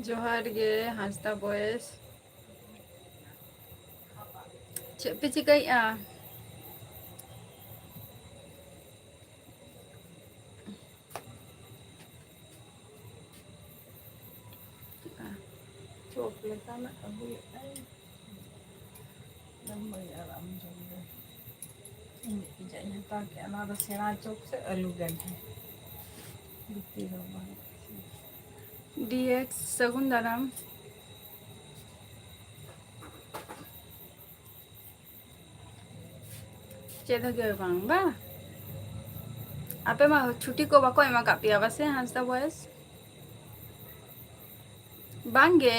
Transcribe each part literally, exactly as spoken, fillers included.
ᱡᱚᱦᱟᱨ ᱜᱮ ᱦᱟᱸᱥᱫᱟ ᱵᱚᱭᱮᱥ᱾ ᱪᱮᱫ ᱯᱮ ᱪᱤᱠᱟᱹᱭᱮᱫᱼᱟ? ᱪᱚᱯ ᱞᱮᱠᱟᱱᱟᱜ ᱟᱹᱜᱩᱭᱮᱫᱼᱟᱭ᱾ ᱫᱚᱢᱮ ᱟᱨᱟᱢ ᱡᱚᱢ ᱫᱚ᱾ ᱤᱧ ᱯᱤᱡᱟᱧ ᱦᱟᱛᱟᱣ ᱠᱮᱫᱼᱟ᱾ ᱱᱚᱣᱟ ᱫᱚ ᱥᱮᱬᱟ ᱪᱚᱯ ᱥᱮ ᱟᱹᱞᱩ ᱜᱟᱱᱰᱷᱮ? ᱵᱷᱤᱛᱤᱨ ᱦᱚᱸ ᱵᱟᱝ᱾ ᱰᱤᱭᱮᱠᱥ ᱥᱟᱹᱜᱩᱱ ᱫᱟᱨᱟᱢ᱾ ᱪᱮᱫ ᱦᱚᱸ ᱜᱮ ᱵᱟᱝ, ᱵᱟ? ᱟᱯᱮ ᱢᱟ ᱪᱷᱩᱴᱤ ᱠᱚ ᱵᱟᱠᱚ ᱮᱢ ᱟᱠᱟᱫ ᱯᱮᱭᱟ ᱵᱟᱥᱮ, ᱦᱟᱸᱥᱫᱟ ᱵᱚᱭᱮᱥ? ᱵᱟᱝ ᱜᱮ᱾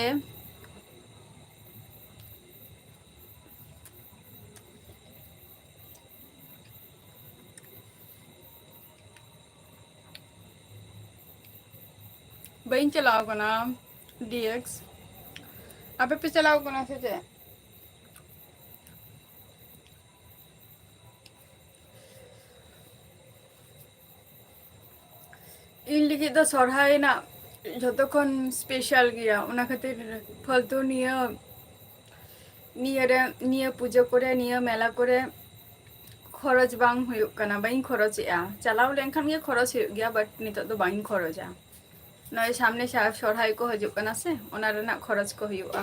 ᱵᱟᱹᱧ ᱪᱟᱞᱟᱣ ᱠᱟᱱᱟ ᱰᱤᱭᱮᱠᱥ᱾ ᱟᱯᱮ ᱯᱮ ᱪᱟᱞᱟᱣ ᱠᱟᱱᱟ ᱥᱮ ᱪᱮᱫ? ᱤᱧ ᱞᱟᱹᱜᱤᱫ ᱫᱚ ᱥᱚᱨᱦᱟᱭ ᱨᱮᱱᱟᱜ ᱡᱷᱚᱛᱚ ᱠᱷᱚᱱ ᱥᱯᱮᱥᱟᱞ ᱜᱮᱭᱟ, ᱚᱱᱟ ᱠᱷᱟᱹᱛᱤᱨ ᱯᱷᱟᱞᱛᱩ ᱱᱤᱭᱟᱹ, ᱱᱤᱭᱟᱹ ᱨᱮ, ᱱᱤᱭᱟᱹ ᱯᱩᱡᱟᱹ ᱠᱚᱨᱮ, ᱱᱤᱭᱟᱹ ᱢᱮᱞᱟ ᱠᱚᱨᱮ ᱠᱷᱚᱨᱚᱪ ᱵᱟᱝ ᱦᱩᱭᱩᱜ ᱠᱟᱱᱟ, ᱵᱟᱹᱧ ᱠᱷᱚᱨᱚᱪᱮᱜᱼᱟ᱾ ᱪᱟᱞᱟᱣ ᱞᱮᱱᱠᱷᱟᱱ ᱜᱮ ᱠᱷᱚᱨᱚᱪ ᱦᱩᱭᱩᱜ ᱜᱮᱭᱟ, but ᱱᱤᱛᱚᱜ ᱫᱚ ᱵᱟᱹᱧ ᱠᱷᱚᱨᱚᱪᱟ᱾ ᱱᱚᱜᱼᱚᱭ ᱥᱟᱢᱱᱮ ᱥᱟ-, ᱥᱚᱨᱦᱟᱭ ᱠᱚ ᱦᱤᱡᱩᱜ ᱠᱟᱱᱟ ᱥᱮ, ᱚᱱᱟ ᱨᱮᱱᱟᱜ ᱠᱷᱚᱨᱚᱪ ᱠᱚ ᱦᱩᱭᱩᱜᱼᱟ᱾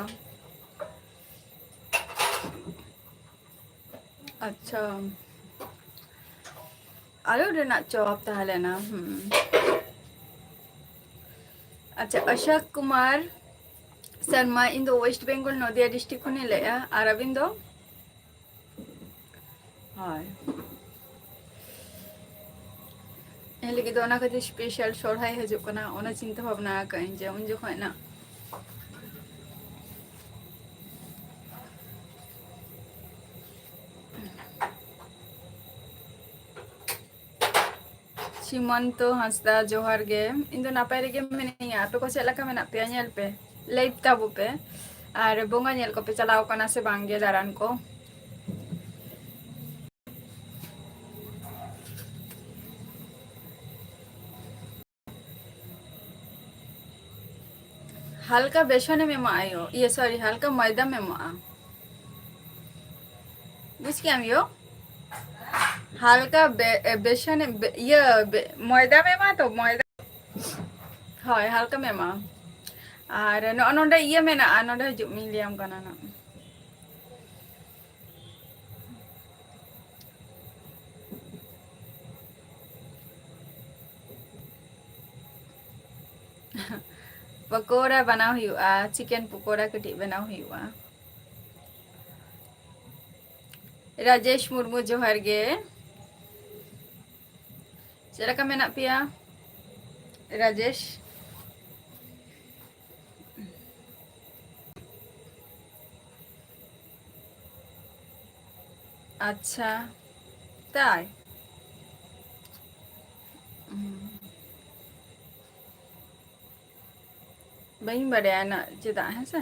ᱟᱪᱪᱷᱟ, ᱟᱞᱩ ᱨᱮᱱᱟᱜ ᱪᱚᱯ ᱛᱟᱦᱮᱸ ᱞᱮᱱᱟ᱾ ᱦᱩᱸ᱾ ᱟᱪᱪᱷᱟ, ᱚᱥᱳᱠ ᱠᱩᱢᱟᱨ ᱥᱚᱨᱢᱟ, ᱤᱧ ᱫᱚ ᱳᱭᱮᱥᱴ ᱵᱮᱝᱜᱚᱞ ᱱᱚᱫᱤᱭᱟ ᱰᱤᱥᱴᱨᱤᱠᱴ ᱠᱷᱚᱱᱤᱧ ᱞᱟᱹᱭᱮᱜᱼᱟ᱾ ᱟᱨ ᱟᱹᱵᱤᱱ ᱫᱚ? ᱦᱳᱭ, ᱤᱧ ᱞᱟᱹᱜᱤᱫ ᱫᱚ ᱚᱱᱟ ᱠᱷᱟᱹᱛᱤᱨ ᱥᱯᱮᱥᱟᱞ ᱥᱚᱨᱦᱟᱭ ᱦᱤᱡᱩᱜ ᱠᱟᱱᱟ, ᱚᱱᱟ ᱪᱤᱱᱛᱟᱹ ᱵᱷᱟᱵᱽᱱᱟ ᱟᱠᱟᱫ ᱟᱹᱧ ᱡᱮ ᱩᱱ ᱡᱚᱠᱷᱚᱱ ᱱᱟᱜ ᱥᱤᱢᱚᱱᱛᱚ ᱦᱟᱸᱥᱫᱟ, ᱡᱚᱦᱟᱨ ᱜᱮ᱾ ᱤᱧ ᱫᱚ ᱱᱟᱯᱟᱭ ᱨᱮᱜᱮ ᱢᱤᱱᱟᱹᱧᱟ, ᱟᱯᱮ ᱠᱚ ᱪᱮᱫ ᱞᱮᱠᱟ ᱢᱮᱱᱟᱜ ᱯᱮᱭᱟ? ᱧᱮᱞ ᱯᱮ, ᱞᱟᱹᱭ ᱛᱟᱵᱚ ᱯᱮ᱾ ᱟᱨ ᱵᱚᱸᱜᱟ ᱧᱮᱞ ᱠᱚᱯᱮ ᱪᱟᱞᱟᱣ ᱠᱟᱱᱟ ᱥᱮ ᱵᱟᱝ ᱜᱮ ᱫᱟᱬᱟᱱ ᱠᱚ? ᱦᱟᱞᱠᱟ ᱵᱮᱥᱚᱱᱮᱢ ᱮᱢᱟᱜᱼᱟ ᱭᱳ, ᱤᱭᱟᱹ, ᱥᱚᱨᱤ, ᱦᱟᱞᱠᱟ ᱢᱚᱭᱫᱟᱢ ᱮᱢᱟᱜᱼᱟ᱾ ᱵᱩᱡᱽ ᱠᱮᱜ ᱟᱢ ᱭᱳ? ᱦᱟᱞᱠᱟ ᱵᱮ-, ᱮ, ᱵᱮᱥᱚᱱ ᱮᱢ, ᱵᱮ-, ᱤᱭᱟᱹ, ᱵᱮ-, ᱢᱚᱭᱫᱟᱢ ᱮᱢᱟ ᱛᱚ, ᱢᱚᱭᱫᱟ᱾ ᱦᱳᱭ, ᱦᱟᱞᱠᱟᱢ ᱮᱢᱟ᱾ ᱟᱨ ᱱᱚᱜᱼᱚ ᱱᱚᱰᱮ ᱤᱭᱟᱹ ᱢᱮᱱᱟᱜᱼᱟ, ᱱᱚᱰᱮ ᱦᱤᱡᱩᱜ ᱢᱮᱧ ᱞᱟᱹᱭᱟᱢ ᱠᱟᱱᱟ ᱱᱟᱜ᱾ ᱯᱚᱠᱚᱲᱟ ᱵᱮᱱᱟᱣ ᱦᱩᱭᱩᱜᱼᱟ, ᱪᱤᱠᱮᱱ ᱯᱚᱠᱚᱲᱟ ᱠᱟᱹᱴᱤᱡ ᱵᱮᱱᱟᱣ ᱦᱩᱭᱩᱜᱼᱟ᱾ ᱨᱟᱡᱮᱥ ᱢᱩᱨᱢᱩ, ᱡᱚᱦᱟᱨ ᱜᱮ᱾ ᱪᱮᱫ ᱞᱮᱠᱟ ᱢᱮᱱᱟᱜ ᱯᱮᱭᱟ, ᱨᱟᱡᱮᱥ? ᱟᱪᱪᱷᱟ, ᱛᱟᱭ? ᱦᱩᱸ᱾ ᱵᱟᱹᱧ ᱵᱟᱰᱟᱭᱟ ᱱᱟᱜ ᱪᱮᱫᱟᱜ, ᱦᱮᱸ ᱥᱮ?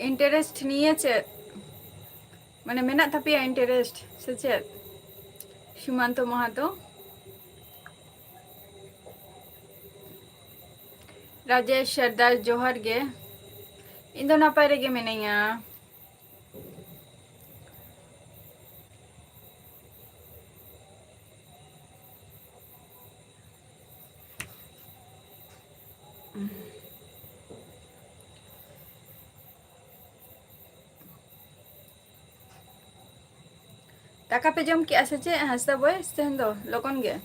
Interest ᱱᱤᱭᱮ ᱪᱮᱫ? ᱢᱟᱱᱮ ᱢᱮᱱᱟᱜ ᱛᱟᱯᱮᱭᱟ interest ᱥᱮ ᱪᱮᱫ? ᱥᱩᱢᱟᱱᱛᱚ ᱢᱟᱦᱟᱛᱚ᱾ ᱨᱟᱡᱮᱥ ᱥᱚᱨᱫᱟᱨ, ᱡᱚᱦᱟᱨ ᱜᱮ᱾ ᱤᱧ ᱫᱚ ᱱᱟᱯᱟᱭ ᱨᱮᱜᱮ ᱢᱤᱱᱟᱹᱧᱟ᱾ ᱫᱟᱠᱟ ᱯᱮ ᱡᱚᱢ ᱠᱮᱜᱼᱟ ᱥᱮ ᱪᱮᱫ, ᱦᱟᱸᱥᱫᱟ boys, ᱛᱮᱦᱮᱧ ᱫᱚ ᱞᱚᱜᱚᱱ ᱜᱮ?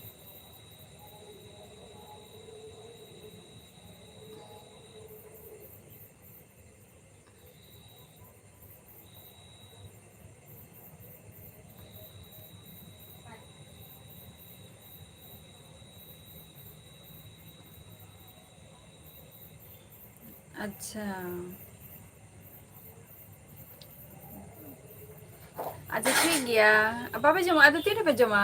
ᱟᱪᱪᱷᱟ᱾ ᱟᱪᱪᱷᱟ, ᱴᱷᱤᱠ ᱜᱮᱭᱟ᱾ ᱵᱟᱯᱮ ᱡᱚᱢᱟ? ᱟᱫᱚ ᱛᱤᱨᱮᱯᱮ ᱡᱚᱢᱟ?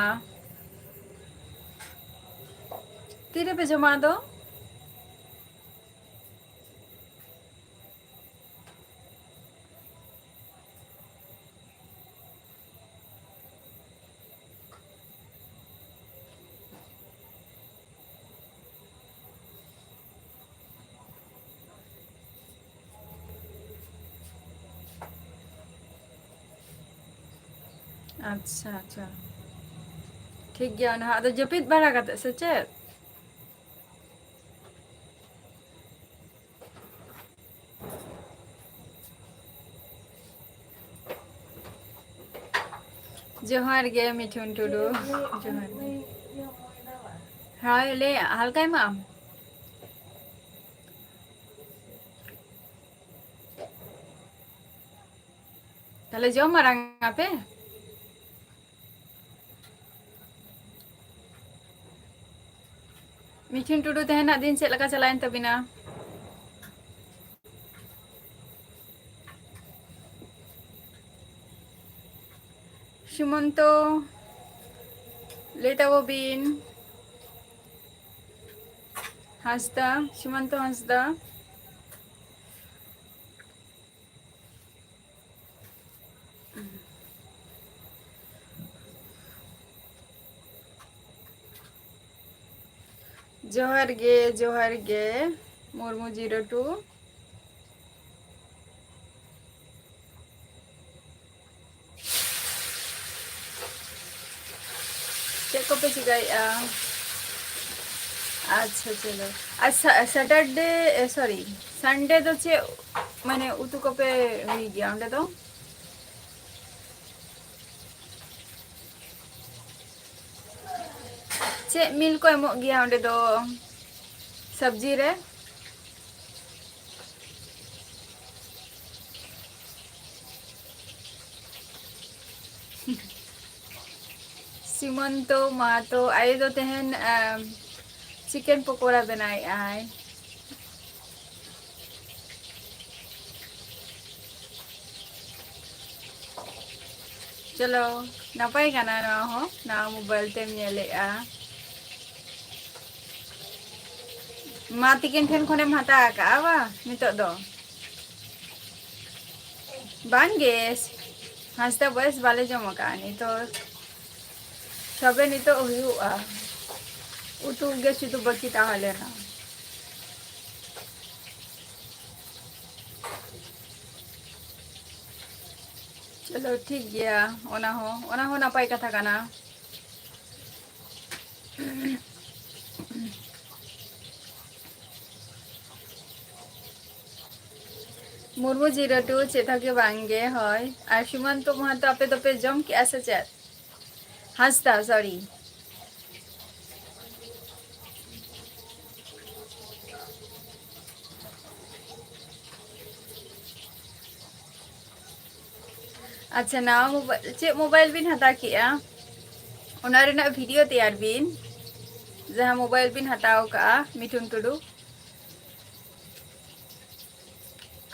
ᱛᱤᱨᱮᱯᱮ ᱡᱚᱢᱟ ᱟᱫᱚ? ᱟᱪᱪᱷᱟ, ᱟᱪᱪᱷᱟ᱾ ᱴᱷᱤᱠ ᱜᱮᱭᱟ, ᱚᱱᱟ ᱦᱚᱸ ᱟᱫᱚ ᱡᱟᱹᱯᱤᱫ ᱵᱟᱲᱟ ᱠᱟᱛᱮ ᱥᱮ ᱪᱮᱫ? ᱡᱚᱦᱟᱨ ᱜᱮ ᱢᱤᱴᱷᱩᱱ ᱴᱩᱰᱩ, ᱡᱚᱦᱟᱨ ᱜᱮ᱾ ᱦᱳᱭ, ᱞᱟᱹᱭ ᱦᱟᱞᱠᱟᱭ ᱢᱟ᱾ ᱛᱟᱦᱞᱮ ᱡᱚᱢ ᱢᱟᱨᱟᱝ ᱟᱯᱮ? ᱢᱤᱴᱷᱩᱱ ᱴᱩᱰᱩ, ᱛᱮᱦᱮᱧᱟᱜ ᱫᱤᱱ ᱪᱮᱫ ᱞᱮᱠᱟ ᱪᱟᱞᱟᱣᱮᱱ ᱛᱟᱵᱤᱱᱟ? ᱥᱩᱢᱚᱱᱛᱚ, ᱞᱟᱹᱭ ᱛᱟᱵᱚ ᱵᱤᱱ᱾ ᱦᱟᱸᱥᱫᱟ, ᱥᱩᱢᱚᱱᱛᱚ ᱦᱟᱸᱥᱫᱟ᱾ ᱡᱚᱦᱟᱨ ᱜᱮ, ᱡᱚᱦᱟᱨ ᱜᱮ, ᱢᱩᱨᱢᱩ ᱡᱤᱨᱳ ᱴᱩ᱾ ᱪᱮᱫ ᱠᱚᱯᱮ ᱪᱤᱠᱟᱹᱭᱮᱫᱼᱟ? ᱟᱪᱪᱷᱟ, ᱪᱚᱞᱚ᱾ ᱟᱨ ᱥᱟ-, ᱥᱟᱴᱟᱨᱰᱮ, ᱮ, ᱥᱚᱨᱤ, ᱥᱟᱱᱰᱮ ᱫᱚ ᱪᱮᱫ, ᱢᱟᱱᱮ, ᱩᱛᱩ ᱠᱚᱯᱮ ᱦᱩᱭ ᱜᱮᱭᱟ ᱚᱸᱰᱮ ᱫᱚ? ᱪᱮᱫ ᱢᱤᱞ ᱠᱚ ᱮᱢᱚᱜ ᱜᱮᱭᱟ ᱚᱸᱰᱮ ᱫᱚ ᱥᱚᱵᱽᱡᱤ ᱨᱮ? ᱥᱤᱢᱚᱱᱛᱚ ᱢᱟᱦᱟᱛᱚ, ᱟᱭᱳ ᱫᱚ ᱛᱮᱦᱮᱧ, ᱟᱢ, ᱪᱤᱠᱮᱱ ᱯᱚᱠᱚᱲᱟ ᱵᱮᱱᱟᱣᱮᱫ ᱟᱭ᱾ ᱪᱚᱞᱚ, ᱱᱟᱯᱟᱭ ᱠᱟᱱᱟ ᱱᱚᱣᱟ ᱦᱚᱸ, ᱱᱟᱣᱟ ᱢᱳᱵᱟᱭᱤᱞ ᱛᱮᱢ ᱧᱮᱞᱮᱜᱼᱟ᱾ ᱢᱟ ᱛᱤᱠᱤᱱ ᱴᱷᱮᱱ ᱠᱷᱚᱱᱮᱢ ᱦᱟᱛᱟᱣ ᱟᱠᱟᱜᱼᱟ ᱵᱟ ᱱᱤᱛᱚᱜ ᱫᱚ? ᱵᱟᱝ ᱜᱮ, ᱦᱟᱸᱥᱫᱟ ᱵᱚᱭᱮᱥ ᱵᱟᱞᱮ ᱡᱚᱢ ᱟᱠᱟᱜᱼᱟ ᱱᱤᱛᱚᱜ᱾ ᱛᱚᱵᱮ ᱱᱤᱛᱚᱜ ᱦᱩᱭᱩᱜᱼᱟ, ᱩᱛᱩ ᱜᱮ ᱥᱩᱫᱷᱩ ᱵᱟᱹᱠᱤ ᱛᱟᱦᱮᱸ ᱞᱮᱱᱟ᱾ ᱪᱚᱞᱚ ᱴᱷᱤᱠ ᱜᱮᱭᱟ, ᱚᱱᱟ ᱦᱚᱸ, ᱚᱱᱟ ᱦᱚᱸ ᱱᱟᱯᱟᱭ ᱠᱟᱛᱷᱟ ᱠᱟᱱᱟ᱾ ᱢᱩᱨᱢᱩ ᱡᱤᱨᱳ ᱴᱩ ᱪᱮᱫ ᱦᱚᱸ ᱜᱮ ᱵᱟᱝ ᱜᱮ, ᱦᱳᱭ᱾ ᱟᱨ ᱥᱩᱢᱟᱱᱛᱚ ᱢᱟᱦᱟᱛᱚ, ᱟᱯᱮ ᱫᱚᱯᱮ ᱡᱚᱢ ᱠᱮᱜᱼᱟ ᱥᱮ ᱪᱮᱫ? ᱦᱟᱸᱥᱫᱟ, ᱥᱚᱨᱤ᱾ ᱟᱪᱪᱷᱟ, ᱱᱟᱣᱟ ᱢᱳᱵᱟᱭᱤᱞ, ᱪᱮᱫ ᱢᱳᱵᱟᱭᱤᱞ ᱵᱤᱱ ᱦᱟᱛᱟᱣ ᱠᱮᱜᱼᱟ? ᱚᱱᱟ ᱨᱮᱱᱟᱜ ᱵᱷᱤᱰᱤᱭᱳ ᱛᱮᱭᱟᱨ ᱵᱤᱱ, ᱡᱟᱦᱟᱸ ᱢᱳᱵᱟᱭᱤᱞ ᱵᱤᱱ ᱦᱟᱛᱟᱣ ᱠᱟᱜᱼᱟ, ᱢᱤᱴᱷᱩᱱ ᱴᱩᱰᱩ᱾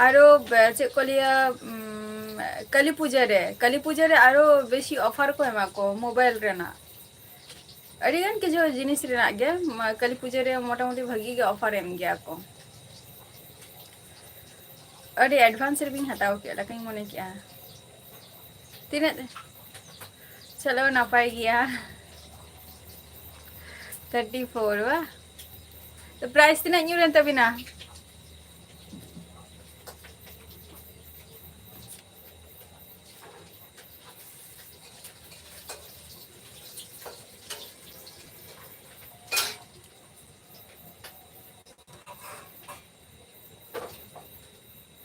ᱟᱨᱚ ᱵᱮ-, ᱪᱮᱫ ᱠᱚ ᱞᱟᱹᱭᱟ, ᱩᱢ, ᱠᱟᱹᱞᱤ ᱯᱩᱡᱟᱹ ᱨᱮ, ᱠᱟᱹᱞᱤ ᱯᱩᱡᱟᱹ ᱨᱮ ᱟᱨᱚ ᱵᱮᱥᱤ ᱚᱯᱷᱟᱨ ᱠᱚ ᱮᱢᱟ ᱠᱚ ᱢᱳᱵᱟᱭᱤᱞ ᱨᱮᱱᱟᱜ᱾ ᱟᱹᱰᱤ ᱜᱟᱱ ᱠᱤᱪᱷᱩ ᱡᱤᱱᱤᱥ ᱨᱮᱱᱟᱜ ᱜᱮ, ᱢᱟ, ᱠᱟᱹᱞᱤ ᱯᱩᱡᱟᱹ ᱨᱮ ᱢᱚᱴᱟᱢᱩᱴᱤ ᱵᱷᱟᱹᱜᱤ ᱜᱮ ᱚᱯᱷᱟᱨ ᱮᱢ ᱜᱮᱭᱟ ᱠᱚ᱾ ᱟᱹᱰᱤ ᱮᱰᱵᱷᱟᱱᱥ ᱨᱮᱵᱤᱱ ᱦᱟᱛᱟᱣ ᱠᱮᱫ ᱞᱮᱠᱟᱧ ᱢᱚᱱᱮ ᱠᱮᱜᱼᱟ᱾ ᱛᱤᱱᱟᱹᱜ? ᱪᱚᱞᱚ, ᱱᱟᱯᱟᱭ ᱜᱮᱭᱟ᱾ ᱛᱷᱟᱨᱴᱤ ᱯᱷᱳᱨ ᱵᱟ? ᱛᱚ, ᱯᱨᱟᱭᱤᱥ ᱛᱤᱱᱟᱹᱜ ᱧᱩᱨ ᱮᱱ ᱛᱟᱵᱤᱱᱟ?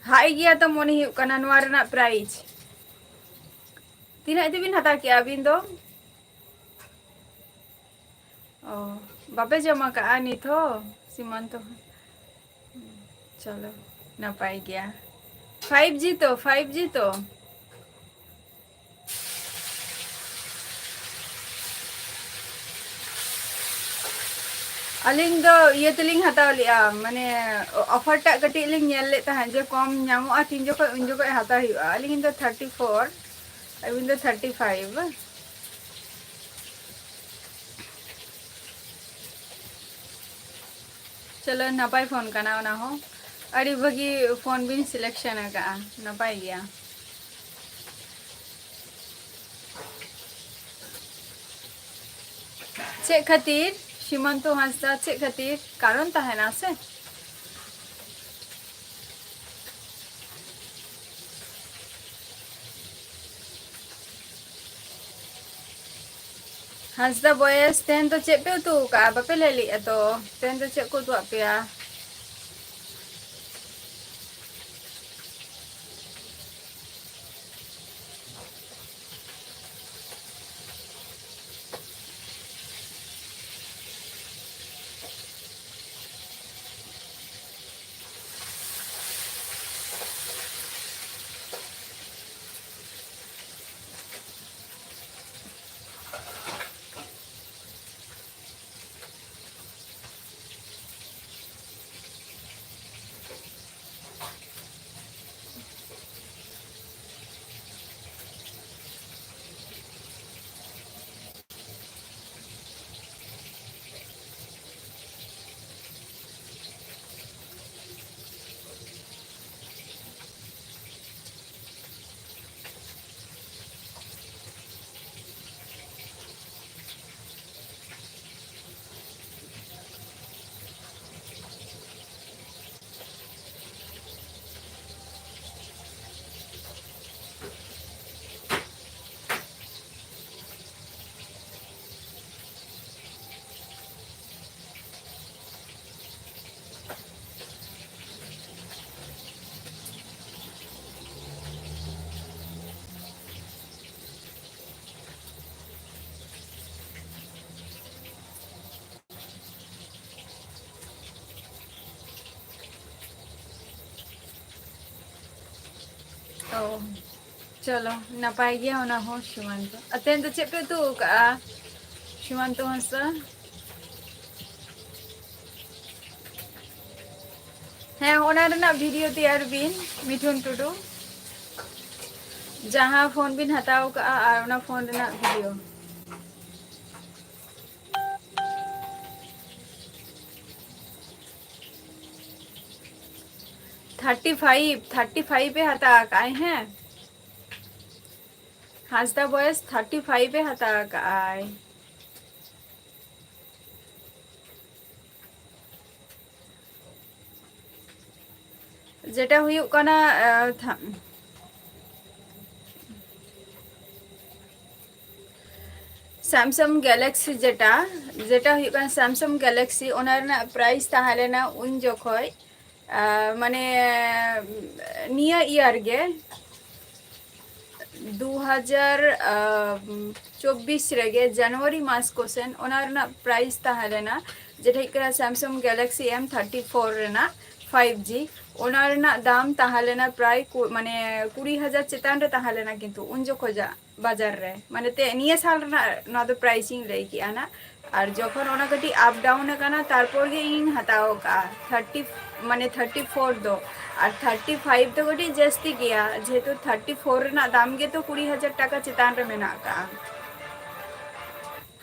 ᱦᱟᱭ ᱜᱮᱭᱟ ᱛᱚ ᱢᱚᱱᱮ ᱦᱩᱭᱩᱜ ᱠᱟᱱᱟ ᱱᱚᱣᱟ ᱨᱮᱱᱟᱜ ᱯᱨᱟᱭᱤᱥ᱾ ᱛᱤᱱᱟᱹᱜ ᱛᱮᱵᱤᱱ ᱦᱟᱛᱟᱣ ᱠᱮᱜᱼᱟ ᱟᱹᱵᱤᱱ ᱫᱚ? ᱚ, ᱵᱟᱯᱮ ᱡᱚᱢ ᱟᱠᱟᱜᱼᱟ ᱱᱤᱛ ᱦᱚᱸ? ᱥᱤᱢᱟᱱᱛᱚ ᱦᱚᱸ᱾ ᱪᱚᱞᱚ, ᱱᱟᱯᱟᱭ ᱜᱮᱭᱟ᱾ ᱯᱷᱟᱭᱤᱵᱷ ᱡᱤ ᱛᱚ, ᱯᱷᱟᱭᱤᱵᱷ ᱡᱤ ᱛᱚ? ᱟᱹᱞᱤᱧ ᱫᱚ ᱤᱭᱟᱹ ᱛᱮᱞᱤᱧ ᱦᱟᱛᱟᱣ ᱞᱮᱜᱼᱟ, ᱢᱟᱱᱮ, ᱚᱯᱷᱟᱨ ᱴᱟᱜ ᱠᱟᱹᱴᱤᱡ ᱞᱤᱧ ᱧᱮᱞ ᱞᱮᱫ ᱛᱟᱦᱮᱸᱫ ᱡᱮ ᱠᱚᱢ ᱧᱟᱢᱚᱜᱼᱟ, ᱛᱤᱱ ᱡᱚᱠᱷᱚᱡ ᱩᱱ ᱡᱚᱠᱷᱚᱡ ᱦᱟᱛᱟᱣ ᱦᱩᱭᱩᱜᱼᱟ᱾ ᱟᱹᱞᱤᱧ ᱫᱚ ᱛᱷᱟᱨᱴᱤ ᱯᱷᱳᱨ, ᱟᱹᱵᱤᱱ ᱫᱚ ᱛᱷᱟᱨᱴᱤ ᱯᱷᱟᱭᱤᱵᱷ ᱵᱟᱝ? ᱪᱚᱞᱚ, ᱱᱟᱯᱟᱭ ᱯᱷᱳᱱ ᱠᱟᱱᱟ ᱚᱱᱟ ᱦᱚᱸ᱾ ᱟᱹᱰᱤ ᱵᱷᱟᱹᱜᱤ ᱯᱷᱳᱱ ᱵᱤᱱ ᱥᱤᱞᱮᱠᱥᱚᱱ ᱟᱠᱟᱫᱼᱟ, ᱱᱟᱯᱟᱭ ᱜᱮᱭᱟ᱾ ᱪᱮᱫ ᱠᱷᱟᱹᱛᱤᱨ ᱥᱤᱢᱚᱱᱛᱚ ᱦᱟᱸᱥᱫᱟ, ᱪᱮᱫ ᱠᱷᱟᱹᱛᱤᱨ? ᱠᱟᱨᱚᱱ ᱛᱟᱦᱮᱱᱟ ᱥᱮ᱾ ᱦᱟᱸᱥᱫᱟ ᱵᱚᱭᱮᱥ, ᱛᱮᱦᱮᱧ ᱫᱚ ᱪᱮᱫ ᱯᱮ ᱩᱛᱩ ᱟᱠᱟᱫᱼᱟ? ᱵᱟᱯᱮ ᱞᱟᱹᱭ ᱞᱮᱫᱼᱟ ᱛᱚ, ᱛᱮᱦᱮᱧ ᱫᱚ ᱪᱮᱫ ᱠᱚ ᱩᱛᱩᱣᱟᱜ ᱯᱮᱭᱟ? ᱚ, ᱪᱚᱞᱚ, ᱱᱟᱯᱟᱭ ᱜᱮᱭᱟ ᱚᱱᱟ ᱦᱚᱸ᱾ ᱥᱤᱢᱟᱱᱛᱚ, ᱟᱨ ᱛᱮᱦᱮᱧ ᱫᱚ ᱪᱮᱫ ᱯᱮ ᱩᱛᱩ ᱟᱠᱟᱜᱼᱟ? ᱥᱤᱢᱟᱱᱛᱚ ᱦᱟᱸᱥᱫᱟ᱾ ᱦᱮᱸ, ᱚᱱᱟ ᱨᱮᱱᱟᱜ ᱵᱷᱤᱰᱤᱭᱳ ᱛᱮᱭᱟᱨ ᱵᱤᱱ, ᱢᱤᱴᱷᱩᱱ ᱴᱩᱰᱩ᱾ ᱡᱟᱦᱟᱸ ᱯᱷᱳᱱ ᱵᱤᱱ ᱦᱟᱛᱟᱣ ᱠᱟᱜᱼᱟ ᱟᱨ ᱚᱱᱟ ᱯᱷᱳᱱ ᱨᱮᱱᱟᱜ video. Thirty five, thirty five ᱮ ᱦᱟᱛᱟᱣ ᱠᱟᱜᱼᱟᱭ, ᱦᱮᱸ᱾ ᱦᱟᱸᱥᱫᱟ ᱵᱚᱭᱮᱥ ᱛᱷᱟᱨᱴᱤ ᱯᱷᱟᱭᱤᱵᱷ ᱮ ᱦᱟᱛᱟᱣ ᱠᱟᱜᱼᱟᱭ᱾ ᱡᱮᱴᱟ ᱦᱩᱭᱩᱜ ᱠᱟᱱᱟ, ᱟᱸ, ᱛᱷᱟ-, Samsung Galaxy ᱡᱮᱴᱟ, ᱡᱮᱴᱟ ᱦᱩᱭᱩᱜ ᱠᱟᱱᱟ Samsung Galaxy, ᱚᱱᱟ ᱨᱮᱱᱟᱜ ᱯᱨᱟᱭᱤᱥ ᱛᱟᱦᱮᱸ ᱞᱮᱱᱟ ᱩᱱ ᱡᱚᱠᱷᱚᱡ, ᱟᱸ, ᱢᱟᱱᱮ, ᱱᱤᱭᱟᱹ ᱤᱭᱟᱨ ᱜᱮ, ᱫᱩ ᱦᱟᱡᱟᱨ ᱪᱚᱵᱵᱤᱥ ᱨᱮᱜᱮ ᱡᱟᱱᱩᱣᱟᱨᱤ ᱢᱟᱥ ᱠᱚᱥᱮᱱ ᱚᱱᱟ ᱨᱮᱱᱟᱜ ᱯᱨᱟᱭᱤᱥ ᱛᱟᱦᱮᱸ ᱞᱮᱱᱟ, ᱡᱮᱴᱟ ᱦᱩᱭᱩᱜ ᱠᱟᱱᱟ Samsung Galaxy M thirty four ᱨᱮᱱᱟᱜ five G, ᱚᱱᱟ ᱨᱮᱱᱟᱜ ᱫᱟᱢ ᱛᱟᱦᱮᱸ ᱞᱮᱱᱟ ᱯᱨᱟᱭ ᱠᱩ-, ᱢᱟᱱᱮ ᱠᱩᱲᱤ ᱦᱟᱡᱟᱨ ᱪᱮᱛᱟᱱ ᱨᱮ ᱛᱟᱦᱮᱸ ᱞᱮᱱᱟ, ᱠᱤᱱᱛᱩ ᱩᱱ ᱡᱚᱠᱷᱚᱡᱟᱜ ᱵᱟᱡᱟᱨ ᱨᱮ, ᱢᱟᱱᱮ ᱛᱮ ᱱᱤᱭᱟᱹ ᱥᱟᱞ ᱨᱮᱱᱟᱜ ᱱᱚᱣᱟ ᱫᱚ ᱯᱨᱟᱭᱤᱥ ᱤᱧ ᱞᱟᱹᱭ ᱠᱮᱜᱼᱟ ᱱᱟᱜ᱾ ᱟᱨ ᱡᱚᱠᱷᱚᱱ ᱚᱱᱟ ᱠᱟᱹᱴᱤᱡ ᱟᱯ ᱰᱟᱣᱩᱱ ᱟᱠᱟᱱᱟ, ᱛᱟᱨᱯᱚᱨ ᱜᱮ ᱤᱧ ᱦᱟᱛᱟᱣ ᱟᱠᱟᱫᱼᱟ᱾ ᱛᱷᱟᱨᱴᱤ, ᱢᱟᱱᱮ ᱛᱷᱟᱨᱴᱤ ᱯᱷᱳᱨ ᱫᱚ, ᱟᱨ ᱛᱷᱟᱨᱴᱤ ᱯᱷᱟᱭᱤᱵᱷ ᱫᱚ ᱠᱟᱹᱴᱤᱡ ᱡᱟᱹᱥᱛᱤ ᱜᱮᱭᱟ, ᱡᱮᱦᱮᱛᱩ ᱛᱷᱟᱨᱴᱤ ᱯᱷᱳᱨ ᱨᱮᱱᱟᱜ ᱫᱟᱢ ᱜᱮᱛᱚ ᱠᱩᱲᱤ ᱦᱟᱡᱟᱨ ᱴᱟᱠᱟ ᱪᱮᱛᱟᱱ ᱨᱮ ᱢᱮᱱᱟᱜ ᱟᱠᱟᱫᱼᱟ᱾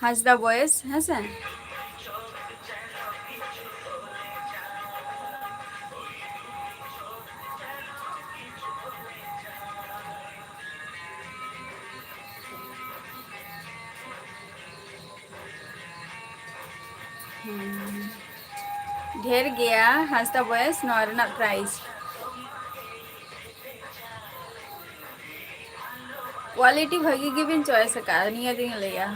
ᱦᱟᱸᱥᱫᱟ ᱵᱚᱭᱮᱥ, ᱦᱮᱸ ᱥᱮ? ᱦᱩᱸ᱾ ᱰᱷᱮᱨ ᱜᱮᱭᱟ ᱦᱟᱸᱥᱫᱟ ᱵᱚᱭᱮᱥ ᱱᱚᱣᱟ ᱨᱮᱱᱟᱜ ᱯᱨᱟᱭᱤᱥ᱾ ᱠᱣᱟᱞᱤᱴᱤ ᱵᱷᱟᱹᱜᱤ ᱜᱮᱵᱤᱱ ᱪᱚᱭᱮᱥ ᱟᱠᱟᱫᱼᱟ, ᱱᱤᱭᱟᱹ ᱜᱤᱧ ᱞᱟᱹᱭᱟ᱾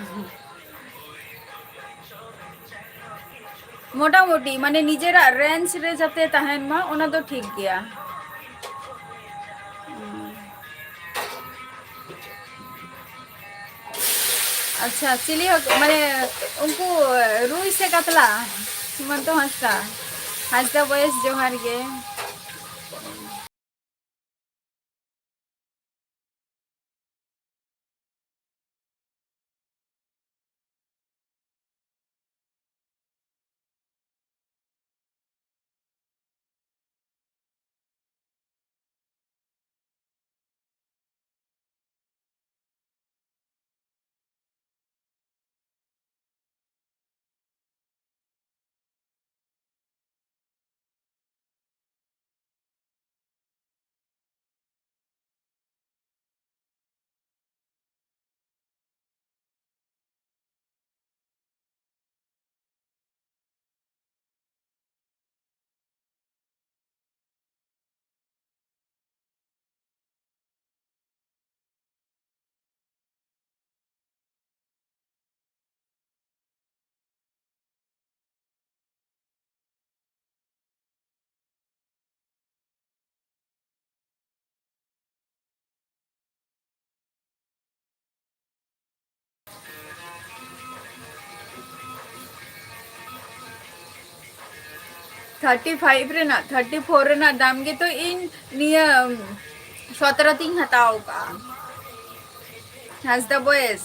ᱢᱚᱴᱟᱢᱩᱴᱤ, ᱢᱟᱱᱮ, ᱱᱤᱡᱮᱨᱟᱜ ᱨᱮᱧᱡᱽ ᱨᱮ ᱡᱟᱛᱮ ᱛᱟᱦᱮᱱ ᱢᱟ, ᱚᱱᱟ ᱫᱚ ᱴᱷᱤᱠ ᱜᱮᱭᱟ᱾ ᱦᱩᱸ᱾ ᱟᱪᱪᱷᱟ, ᱪᱤᱞᱤ ᱦᱟᱹᱠᱩ? ᱢᱟᱱᱮ, ᱩᱱᱠᱩ ᱨᱩᱭ ᱥᱮ ᱠᱟᱛᱞᱟ? ᱥᱤᱢᱚᱱᱛᱚ ᱦᱟᱸᱥᱫᱟ, ᱦᱟᱸᱥᱫᱟ ᱵᱚᱭᱮᱥ, ᱡᱚᱦᱟᱨ ᱜᱮ᱾ ᱛᱷᱟᱨᱴᱤ ᱯᱷᱟᱭᱤᱵᱷ ᱨᱮᱱᱟᱜ, ᱛᱷᱟᱨᱴᱤ ᱯᱷᱳᱨ ᱨᱮᱱᱟᱜ ᱫᱟᱢ ᱜᱮᱛᱚ ᱤᱧ ᱱᱤᱭᱟᱹ ᱥᱚᱛᱨᱚ ᱛᱤᱧ ᱦᱟᱛᱟᱣ ᱠᱟᱜᱼᱟ᱾ ᱦᱟᱸᱥᱫᱟ ᱵᱚᱭᱮᱥ᱾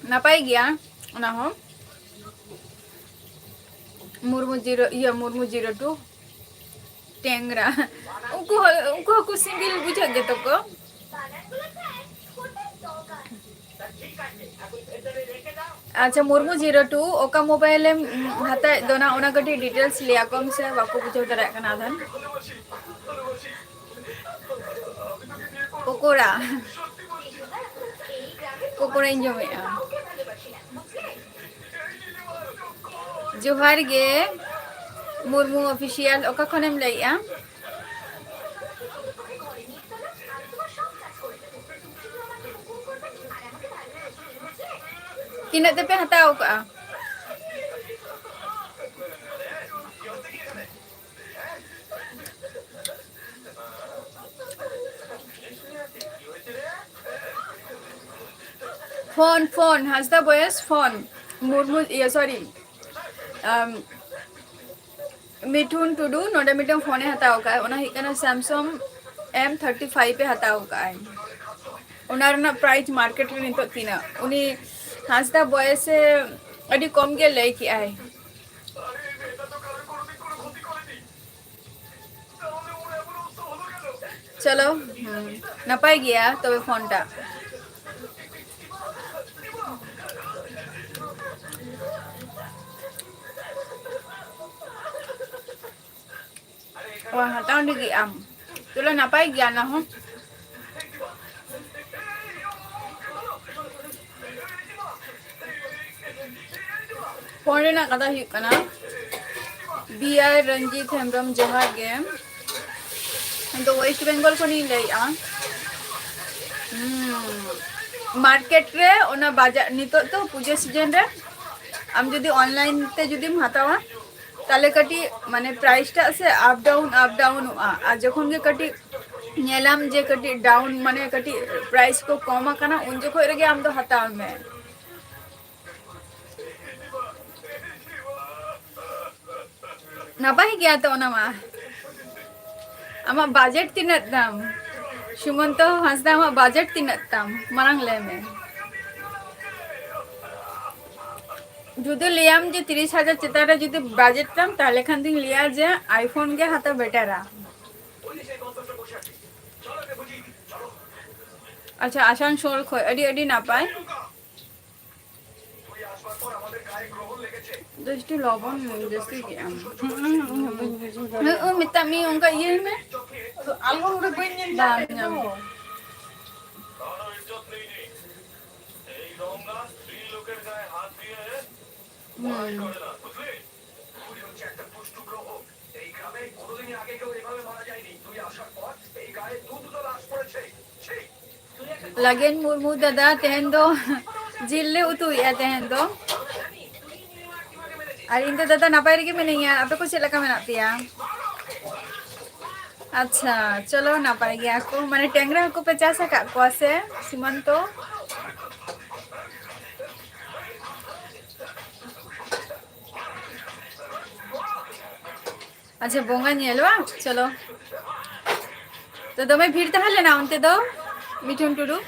ᱱᱟᱯᱟᱭ ᱜᱮᱭᱟ ᱚᱱᱟ ᱦᱚᱸ᱾ ᱢᱩᱨᱢᱩ ᱡᱤᱨᱳ, ᱤᱭᱟᱹ, ᱢᱩᱨᱢᱩ ᱡᱤᱨᱳ ᱴᱩ, ᱴᱮᱝᱨᱟ᱾ ᱩᱱᱠᱩ ᱦᱚᱸ, ᱩᱱᱠᱩ ᱦᱚᱸᱠᱚ ᱥᱤᱝᱜᱤᱞ ᱵᱩᱡᱷᱟᱹᱜ ᱜᱮᱛᱚ ᱠᱚ᱾ ᱟᱪᱪᱷᱟ, ᱢᱩᱨᱢᱩ ᱡᱤᱨᱳ ᱴᱩ, ᱚᱠᱟ ᱢᱳᱵᱟᱭᱤᱞ ᱮᱢ, ᱩᱢ, ᱦᱟᱛᱟᱣᱮᱫ ᱫᱚ ᱱᱟ, ᱚᱱᱟ ᱠᱟᱹᱴᱤᱡ ᱰᱤᱴᱮᱞᱥ ᱞᱟᱹᱭ ᱟᱠᱚᱢ ᱥᱮ, ᱵᱟᱠᱚ ᱵᱩᱡᱷᱟᱹᱣ ᱫᱟᱲᱮᱭᱟᱜ ᱠᱟᱱᱟ ᱟᱫᱷᱟᱱ᱾ ᱯᱚᱠᱳᱲᱟ, ᱯᱚᱠᱳᱲᱟᱧ ᱡᱚᱢᱮᱫᱼᱟ᱾ ᱡᱚᱦᱟᱨ ᱜᱮ ᱢᱩᱨᱢᱩ ᱚᱯᱷᱤᱥᱤᱭᱟᱞ, ᱚᱠᱟ ᱠᱷᱚᱱᱮᱢ ᱞᱟᱹᱭᱮᱫᱼᱟ? ᱛᱤᱱᱟᱹᱜ ᱛᱮᱯᱮ ᱦᱟᱛᱟᱣ ᱠᱟᱜᱼᱟ? ᱯᱷᱳᱱ, ᱯᱷᱳᱱ, ᱦᱟᱸᱥᱫᱟ ᱵᱚᱭᱮᱥ ᱯᱷᱳᱱ᱾ ᱢᱩᱨᱢᱩ, ᱤᱭᱟᱹ, ᱥᱚᱨᱤ, ᱟᱢ, ᱢᱤᱴᱷᱩᱱ ᱴᱩᱰᱩ ᱱᱚᱰᱮ ᱢᱤᱫᱴᱟᱝ ᱯᱷᱳᱱᱮ ᱦᱟᱛᱟᱣ ᱟᱠᱟᱫ, ᱚᱱᱟ ᱦᱩᱭᱩᱜ ᱠᱟᱱᱟ Samsung M thirty five ᱮ ᱦᱟᱛᱟᱣ ᱟᱠᱟᱫ ᱟᱭ᱾ ᱚᱱᱟ ᱨᱮᱱᱟᱜ ᱯᱨᱟᱭᱤᱥ ᱢᱟᱨᱠᱮᱴ ᱨᱮ ᱱᱤᱛᱚᱜ ᱛᱤᱱᱟᱹᱜ? ᱩᱱᱤ ᱦᱟᱸᱥᱫᱟ ᱵᱚᱭᱮᱥᱮ ᱟᱹᱰᱤ ᱠᱚᱢ ᱜᱮ ᱞᱟᱹᱭ ᱠᱮᱜᱼᱟᱭ᱾ ᱪᱚᱞᱚ, ᱦᱩᱸ, ᱱᱟᱯᱟᱭ ᱜᱮᱭᱟ ᱛᱚᱵᱮ ᱯᱷᱳᱱ ᱴᱟᱜ᱾ ᱚ, ᱦᱟᱛᱟᱣ ᱞᱟᱹᱜᱤᱫ ᱟᱢ? ᱪᱚᱞᱚ, ᱱᱟᱯᱟᱭ ᱜᱮᱭᱟ ᱚᱱᱟ ᱦᱚᱸ᱾ ᱯᱷᱳᱱ ᱨᱮᱱᱟᱜ ᱠᱟᱛᱷᱟ ᱦᱩᱭᱩᱜ ᱠᱟᱱᱟ, B R ᱨᱚᱧᱡᱤᱛ ᱦᱮᱢᱵᱨᱚᱢ, ᱡᱚᱦᱟᱨ ᱜᱮ᱾ ᱤᱧ ᱫᱚ ᱳᱭᱮᱥᱴ ᱵᱮᱝᱜᱚᱞ ᱠᱷᱚᱱᱤᱧ ᱞᱟᱹᱭᱮᱫᱼᱟ᱾ ᱢᱟᱨᱠᱮᱴ ᱨᱮ ᱚᱱᱟ ᱵᱟᱡᱟᱨ, ᱱᱤᱛᱚᱜ ᱛᱚ ᱯᱩᱡᱟᱹ ᱥᱤᱡᱮᱱ ᱨᱮ ᱟᱢ ᱡᱩᱫᱤ ᱚᱱᱞᱟᱭᱤᱱ ᱛᱮ ᱡᱩᱫᱤᱢ ᱦᱟᱛᱟᱣᱟ, ᱛᱟᱦᱞᱮ ᱠᱟᱹᱴᱤᱡ ᱢᱟᱱᱮ ᱯᱨᱟᱭᱤᱥ ᱴᱟᱜ ᱥᱮ ᱟᱯ ᱰᱟᱣᱩᱱ ᱟᱯ ᱰᱟᱣᱩᱱᱚᱜᱼᱟ᱾ ᱟᱨ ᱡᱚᱠᱷᱚᱱ ᱜᱮ ᱠᱟᱹᱴᱤᱡ ᱧᱮᱞᱟᱢ ᱡᱮ ᱠᱟᱹᱴᱤᱡ ᱰᱟᱣᱩᱱ, ᱢᱟᱱᱮ ᱠᱟᱹᱴᱤᱡ ᱯᱨᱟᱭᱤᱥ ᱠᱚ ᱠᱚᱢ ᱟᱠᱟᱱᱟ, ᱩᱱ ᱡᱚᱠᱷᱚᱱ ᱨᱮᱜᱮ ᱟᱢ ᱫᱚ ᱦᱟᱛᱟᱣ ᱢᱮ᱾ ᱱᱟᱯᱟᱭ ᱜᱮᱭᱟ ᱛᱚ ᱚᱱᱟ ᱢᱟ᱾ ᱟᱢᱟᱜ ᱵᱟᱡᱮᱴ ᱛᱤᱱᱟᱹᱜ ᱛᱟᱢ? ᱥᱩᱢᱚᱱᱛᱚ ᱦᱟᱸᱥᱫᱟ, ᱟᱢᱟᱜ ᱵᱟᱡᱮᱴ ᱛᱤᱱᱟᱹᱜ ᱛᱟᱢ? ᱢᱟᱲᱟᱝ ᱞᱟᱹᱭ ᱢᱮ᱾ ᱡᱩᱫᱤ ᱞᱟᱹᱭᱟᱢ ᱡᱮ ᱛᱤᱨᱤᱥ ᱦᱟᱡᱟᱨ ᱪᱮᱛᱟᱱ ᱨᱮ ᱡᱩᱫᱤ ᱵᱟᱡᱮᱴ ᱛᱟᱢ, ᱛᱟᱦᱞᱮ ᱠᱷᱟᱱ ᱫᱩᱧ ᱞᱟᱹᱭᱟ ᱡᱮ iPhone ᱜᱮ ᱦᱟᱛᱟᱣ ᱵᱮᱴᱟᱨᱟ᱾ ᱟᱪᱪᱷᱟ, ᱟᱥᱟᱱᱥᱳᱞ ᱠᱷᱚᱡ ᱟᱹᱰᱤ ᱟᱹᱰᱤ ᱱᱟᱯᱟᱭ᱾ ᱫᱚ ᱮᱠᱴᱩ ᱞᱚᱵᱚᱱ ᱡᱟᱹᱥᱛᱤ ᱠᱮᱜ ᱟᱢ᱾ ᱦᱩᱸ, ᱦᱩᱸ, ᱦᱩᱸ, ᱦᱩᱸ, ᱦᱩᱸ᱾ ᱦᱮᱸ, ᱚ, ᱢᱮᱛᱟᱜ ᱢᱮ, ᱚᱱᱠᱟ ᱤᱭᱟᱹᱭ ᱢᱮ᱾ ᱟᱫᱚ ᱟᱞᱵᱚᱢ ᱨᱮ ᱵᱟᱹᱧ ᱧᱮᱞ ᱧᱟᱢ ᱵᱟᱢ ᱮᱫ ᱧᱟᱢ ᱫᱚ᱾ ᱮᱫᱟ᱾ ᱦᱩᱸ᱾ ᱞᱟᱜᱮᱱ ᱢᱩᱨᱢᱩ ᱫᱟᱫᱟ, ᱛᱮᱦᱮᱧ ᱫᱚ ᱡᱤᱞ ᱞᱮ ᱩᱛᱩᱭᱮᱫᱼᱟ ᱛᱮᱦᱮᱧ ᱫᱚ᱾ ᱟᱨ ᱤᱧ ᱫᱚ ᱫᱟᱫᱟ ᱱᱟᱯᱟᱭ ᱨᱮᱜᱮ ᱢᱤᱱᱟᱹᱧᱟ, ᱟᱯᱮ ᱠᱚ ᱪᱮᱫ ᱞᱮᱠᱟ ᱢᱮᱱᱟᱜ ᱯᱮᱭᱟ? ᱟᱪᱪᱷᱟ, ᱪᱚᱞᱚ ᱱᱟᱯᱟᱭ ᱜᱮᱭᱟ ᱠᱚ᱾ ᱢᱟᱱᱮ ᱴᱮᱝᱨᱟ ᱦᱟᱹᱠᱩ ᱯᱮ ᱪᱟᱥ ᱟᱠᱟᱫ ᱠᱚᱣᱟ ᱥᱮ ᱥᱤᱢᱚᱱᱛᱚ? ᱟᱪᱪᱷᱟ, ᱵᱚᱸᱜᱟ ᱧᱮᱞ ᱵᱟᱝ? ᱪᱚᱞᱚ᱾ ᱛᱚ, ᱫᱚᱢᱮ ᱵᱷᱤᱲ ᱛᱟᱦᱮᱸ ᱞᱮᱱᱟ ᱚᱱᱛᱮ ᱫᱚ, ᱢᱤᱴᱷᱩᱱ ᱴᱩᱰᱩ?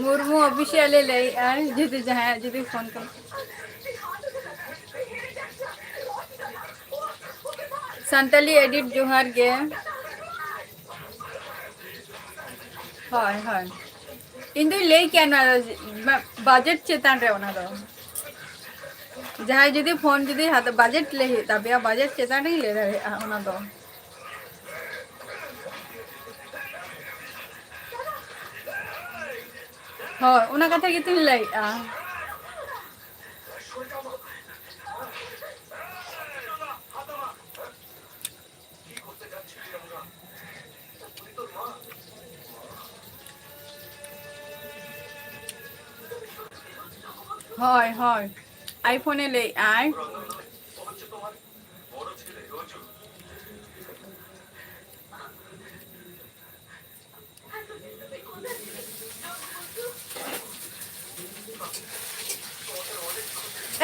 ᱢᱩᱨᱢᱩ ᱚᱯᱷᱤᱥᱤᱭᱟᱞ ᱮ ᱞᱟᱹᱭᱮᱜᱼᱟ, ᱡᱩᱫᱤ ᱡᱟᱦᱟᱸᱭᱟᱜ ᱡᱩᱫᱤ ᱯᱷᱳᱱ ᱠᱟᱱᱟ᱾ ᱥᱟᱱᱛᱟᱞᱤ ᱮᱰᱤᱴ ᱡᱚᱦᱟᱨ ᱜᱮ᱾ ᱦᱳᱭ, ᱦᱳᱭ᱾ ᱤᱧ ᱫᱩᱧ ᱞᱟᱹᱭ ᱠᱮᱭᱟ ᱱᱚᱣᱟ ᱫᱚ, ᱵᱟ-, budget ᱪᱮᱛᱟᱱ ᱨᱮ ᱚᱱᱟ ᱫᱚ᱾ ᱡᱟᱦᱟᱸᱭ ᱡᱩᱫᱤ ᱯᱷᱳᱱ ᱡᱩᱫᱤ ᱦᱟᱛ-, budget ᱞᱟᱹᱭ ᱦᱩᱭᱩᱜ ᱛᱟᱯᱮᱭᱟ, budget ᱪᱮᱛᱟᱱ ᱨᱤᱧ ᱞᱟᱹᱭ ᱫᱟᱲᱮᱭᱟᱜᱼᱟ ᱚᱱᱟ ᱫᱚ᱾ ᱦᱳᱭ, ᱚᱱᱟ ᱠᱟᱛᱷᱟ ᱜᱮᱛᱚᱧ ᱞᱟᱹᱭᱮᱫᱼᱟ᱾ ᱦᱳᱭ, ᱦᱳᱭ, iPhone ᱮ ᱞᱟᱹᱭᱮᱫᱼᱟᱭ᱾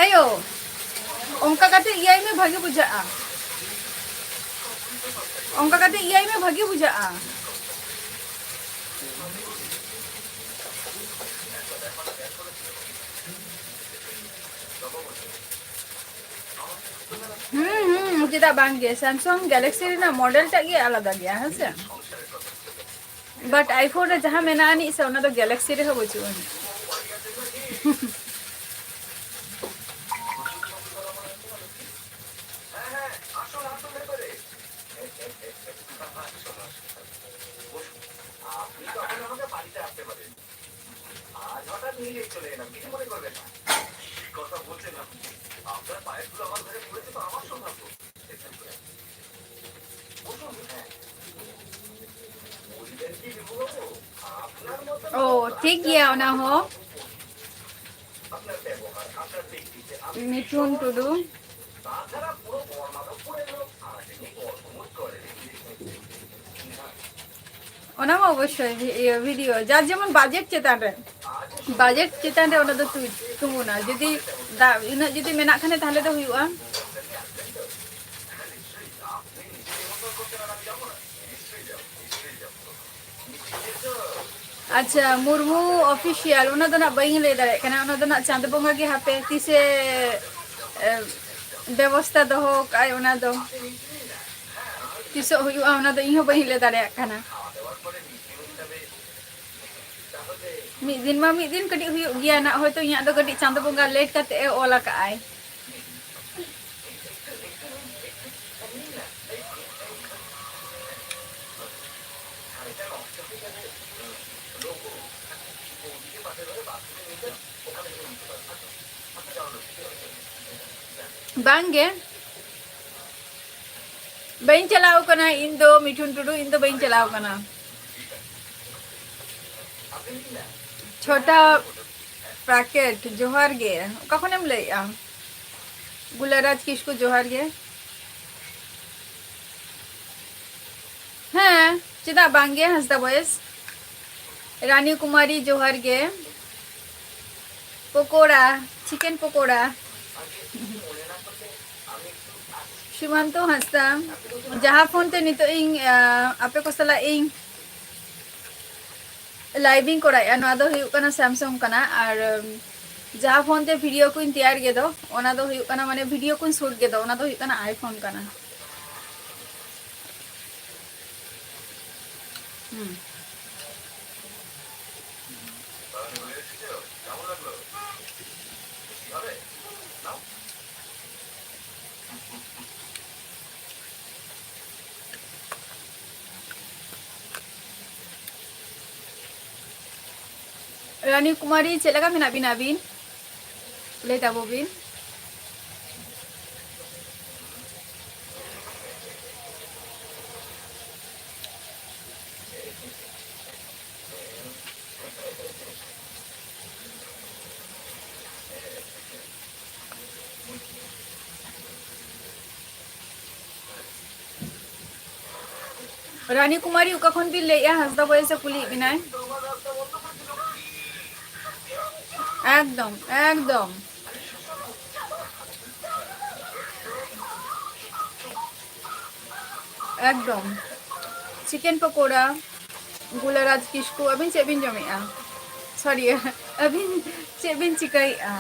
ᱮᱭᱳ, ᱚᱱᱠᱟ ᱠᱟᱛᱮ ᱤᱭᱟᱹᱭ ᱢᱮ, ᱵᱷᱟᱜᱮ ᱵᱩᱡᱷᱟᱹᱜᱼᱟ᱾ ᱚᱱᱠᱟ ᱠᱟᱛᱮ ᱤᱭᱟᱹᱭ ᱢᱮ, ᱵᱷᱟᱜᱮ ᱵᱩᱡᱷᱟᱹᱜᱼᱟ᱾ ᱦᱩᱸ, ᱦᱩᱸ, ᱪᱮᱫᱟᱜ ᱵᱟᱝ ᱜᱮ? Samsung Galaxy ᱨᱮᱱᱟᱜ model ᱴᱟᱜ ᱜᱮ ᱟᱞᱟᱫᱟ ᱜᱮᱭᱟ, ᱦᱮᱸ ᱥᱮ? But iPhone ᱨᱮ ᱡᱟᱦᱟᱸ ᱢᱮᱱᱟᱜ ᱟᱹᱱᱤᱡ ᱥᱮ, ᱚᱱᱟ ᱫᱚ Galaxy ᱨᱮᱦᱚᱸ ᱵᱟᱹᱪᱩᱜ ᱟᱹᱱᱤᱡ᱾ ᱚ, ᱴᱷᱤᱠ ᱜᱮᱭᱟ, ᱚᱱᱟ ᱦᱚᱸ᱾ ᱢᱤᱴᱷᱩᱱ ᱴᱩᱰᱩ᱾ ᱚᱱᱟ ᱢᱟ ᱚᱵᱚᱥᱥᱳᱭ, ᱤᱭᱟᱹ, video, ᱡᱟᱨ ᱡᱮᱢᱚᱱ budget ᱪᱮᱛᱟᱱ ᱨᱮ, budget ᱪᱮᱛᱟᱱ ᱨᱮ ᱚᱱᱟ ᱫᱚ ᱛᱩ-, ᱛᱤᱸᱜᱩᱱᱟ᱾ ᱡᱩᱫᱤ ᱫᱟ-, ᱤᱱᱟᱹᱜ ᱡᱩᱫᱤ ᱢᱮᱱᱟᱜ ᱠᱷᱟᱱ ᱛᱟᱦᱞᱮ ᱫᱚ ᱦᱩᱭᱩᱜᱼᱟ᱾ ᱟᱪᱪᱷᱟ, ᱢᱩᱨᱢᱩ Official, ᱚᱱᱟ ᱫᱚ ᱱᱟᱜ ᱵᱟᱹᱧ ᱞᱟᱹᱭ ᱫᱟᱲᱮᱭᱟᱜ ᱠᱟᱱᱟ, ᱚᱱᱟ ᱫᱚ ᱱᱟᱜ ᱪᱟᱸᱫ ᱵᱚᱸᱜᱟ ᱜᱮ ᱦᱟᱯᱮ ᱛᱤᱥᱮ, ᱮ, ᱵᱮᱵᱚᱥᱛᱟ ᱫᱚᱦᱚ ᱠᱟᱜᱼᱟᱭ, ᱚᱱᱟ ᱫᱚ ᱛᱤᱥᱚᱜ ᱦᱩᱭᱩᱜᱼᱟ, ᱚᱱᱟ ᱫᱚ ᱤᱧ ᱦᱚᱸ ᱵᱟᱹᱧ ᱞᱟᱹᱭ ᱫᱟᱲᱮᱭᱟᱜ ᱠᱟᱱᱟ᱾ ᱢᱤᱫ ᱫᱤᱱ ᱢᱟ ᱢᱤᱫ ᱫᱤᱱ ᱠᱟᱹᱴᱤᱡ ᱦᱩᱭᱩᱜ ᱜᱮᱭᱟ ᱱᱟᱜ, ᱦᱚᱭᱛᱳ ᱤᱧᱟᱹᱜ ᱫᱚ ᱠᱟᱹᱴᱤᱡ ᱪᱟᱸᱫᱳ ᱵᱚᱸᱜᱟ ᱞᱮᱴ ᱠᱟᱛᱮ ᱮ ᱚᱞ ᱟᱠᱟᱫ ᱟᱭ᱾ ᱵᱟᱝ ᱜᱮ, ᱵᱟᱹᱧ ᱪᱟᱞᱟᱣ ᱠᱟᱱᱟ ᱤᱧ ᱫᱚ, ᱢᱤᱴᱷᱩᱱ ᱴᱩᱰᱩ, ᱤᱧ ᱫᱚ ᱵᱟᱹᱧ ᱪᱟᱞᱟᱣ ᱠᱟᱱᱟ᱾ ᱪᱷᱳᱴᱟ ᱯᱨᱟᱠᱮᱴ, ᱡᱚᱦᱟᱨ ᱜᱮ᱾ ᱚᱠᱟ ᱠᱷᱚᱱᱮᱢ ᱞᱟᱹᱭᱮᱜᱼᱟ? ᱜᱩᱞᱟᱨᱟᱡᱽ ᱠᱤᱥᱠᱩ, ᱡᱚᱦᱟᱨ ᱜᱮ᱾ ᱦᱮᱸ, ᱪᱮᱫᱟᱜ ᱵᱟᱝ ᱜᱮ, ᱦᱟᱸᱥᱫᱟ ᱵᱚᱭᱮᱥ᱾ ᱨᱟᱱᱤ ᱠᱩᱢᱟᱨᱤ, ᱡᱚᱦᱟᱨ ᱜᱮ᱾ ᱯᱚᱠᱚᱲᱟ, ᱪᱤᱠᱮᱱ ᱯᱚᱠᱚᱲᱟ᱾ ᱥᱤᱢᱟᱱᱛᱚ ᱦᱟᱸᱥᱫᱟ, ᱡᱟᱦᱟᱸ ᱯᱷᱳᱱ ᱛᱮ ᱱᱤᱛᱚᱜ ᱤᱧ, ᱟ, ᱟᱯᱮ ᱠᱚ ᱥᱟᱞᱟᱜ ᱤᱧ ᱞᱟᱭᱤᱵᱷ ᱤᱧ ᱠᱚᱨᱟᱣᱮᱫᱼᱟ, ᱱᱚᱣᱟ ᱫᱚ ᱦᱩᱭᱩᱜ ᱠᱟᱱᱟ ᱥᱟᱢᱥᱩᱝ ᱠᱟᱱᱟ᱾ ᱟᱨ, ᱩᱢ, ᱡᱟᱦᱟᱸ ᱯᱷᱳᱱ ᱛᱮ ᱵᱷᱤᱰᱤᱭᱳ ᱠᱚᱧ ᱛᱮᱭᱟᱨ ᱜᱮᱫᱚ, ᱚᱱᱟ ᱫᱚ ᱦᱩᱭᱩᱜ ᱠᱟᱱᱟ, ᱢᱟᱱᱮ, ᱵᱷᱤᱰᱤᱭᱳ ᱠᱚᱧ ᱥᱩᱴ ᱜᱮᱫᱚ, ᱚᱱᱟ ᱫᱚ ᱦᱩᱭᱩᱜ ᱠᱟᱱᱟ ᱟᱭᱯᱷᱳᱱ ᱠᱟᱱᱟ᱾ ᱦᱩᱸ᱾ ᱨᱟᱱᱤ ᱠᱩᱢᱟᱨᱤ, ᱪᱮᱫ ᱞᱮᱠᱟ ᱢᱮᱱᱟᱜ ᱵᱤᱱᱟ ᱟᱹᱵᱤᱱ? ᱞᱟᱹᱭ ᱛᱟᱵᱚ ᱵᱤᱱ᱾ ᱨᱟᱱᱤ ᱠᱩᱢᱟᱨᱤ, ᱚᱠᱟ ᱠᱷᱚᱱ ᱵᱤᱱ ᱞᱟᱹᱭᱮᱜᱼᱟ? ᱦᱟᱸᱥᱫᱟ ᱵᱚᱭᱮᱥ ᱮ ᱠᱩᱞᱤᱭᱮᱫ ᱵᱤᱱᱟᱭ᱾ ᱮᱠᱫᱚᱢ, ᱮᱠᱫᱚᱢ, ᱮᱠᱫᱚᱢ᱾ ᱪᱤᱠᱮᱱ ᱯᱚᱠᱳᱲᱟ, ᱜᱩᱞᱟᱨᱟᱡᱽ ᱠᱤᱥᱠᱩ, ᱟᱹᱵᱤᱱ ᱪᱮᱫ ᱵᱤᱱ ᱡᱚᱢᱮᱜᱼᱟ? ᱥᱚᱨᱤ, ᱟᱹᱵᱤᱱ ᱪᱮᱫ ᱵᱤᱱ ᱪᱤᱠᱟᱹᱭᱮᱜᱼᱟ?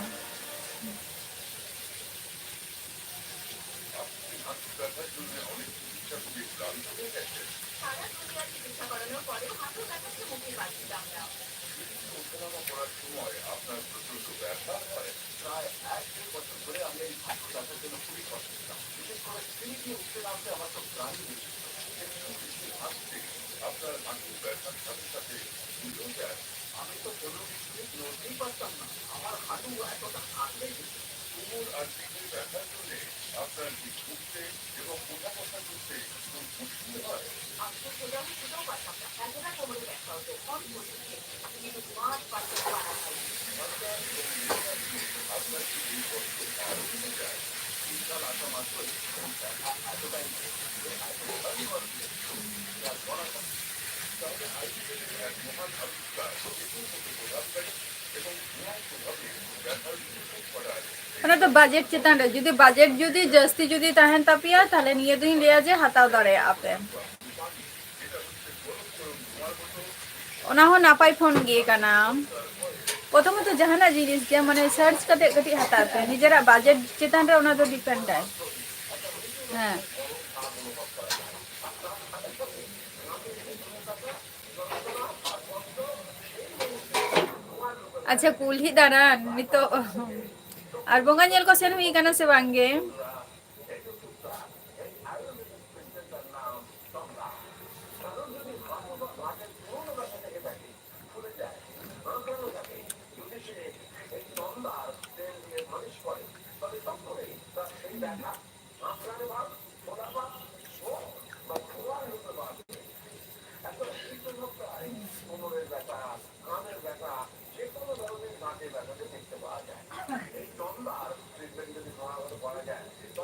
ᱚᱱᱟ ᱫᱚ ᱵᱟᱡᱮᱴ ᱪᱮᱛᱟᱱ ᱨᱮ, ᱡᱩᱫᱤ ᱵᱟᱡᱮᱴ ᱡᱩᱫᱤ ᱡᱟᱹᱥᱛᱤ ᱡᱩᱫᱤ ᱛᱟᱦᱮᱱ ᱛᱟᱯᱮᱭᱟ, ᱛᱟᱦᱞᱮ ᱱᱤᱭᱟᱹ ᱫᱩᱧ ᱞᱟᱹᱭᱟ ᱡᱮ ᱦᱟᱛᱟᱣ ᱫᱟᱲᱮᱭᱟᱜᱼᱟ ᱯᱮ᱾ ᱚᱱᱟ ᱦᱚᱸ ᱱᱟᱯᱟᱭ ᱯᱷᱳᱱ ᱜᱮ ᱠᱟᱱᱟ᱾ ᱯᱨᱚᱛᱷᱚᱢᱚᱛᱚ ᱡᱟᱦᱟᱱᱟᱜ ᱡᱤᱱᱤᱥ ᱜᱮ ᱢᱟᱱᱮ ᱥᱟᱨᱪ ᱠᱟᱛᱮ ᱠᱟᱹᱴᱤᱡ ᱦᱟᱛᱟᱣ ᱯᱮ, ᱱᱤᱡᱮᱨᱟᱜ ᱵᱟᱡᱮᱴ ᱪᱮᱛᱟᱱ ᱨᱮ ᱚᱱᱟ ᱫᱚ ᱰᱤᱯᱮᱱᱰ ᱟᱭ᱾ ᱦᱮᱸ, ᱟᱪᱪᱷᱟ, ᱠᱩᱞᱦᱤ ᱫᱟᱬᱟᱱ ᱱᱤᱛᱚᱜ ᱟᱨ ᱵᱚᱸᱜᱟ ᱧᱮᱞ ᱠᱚ ᱥᱮᱱ ᱦᱩᱭ ᱠᱟᱱᱟ ᱥᱮ ᱵᱟᱝ ᱜᱮ?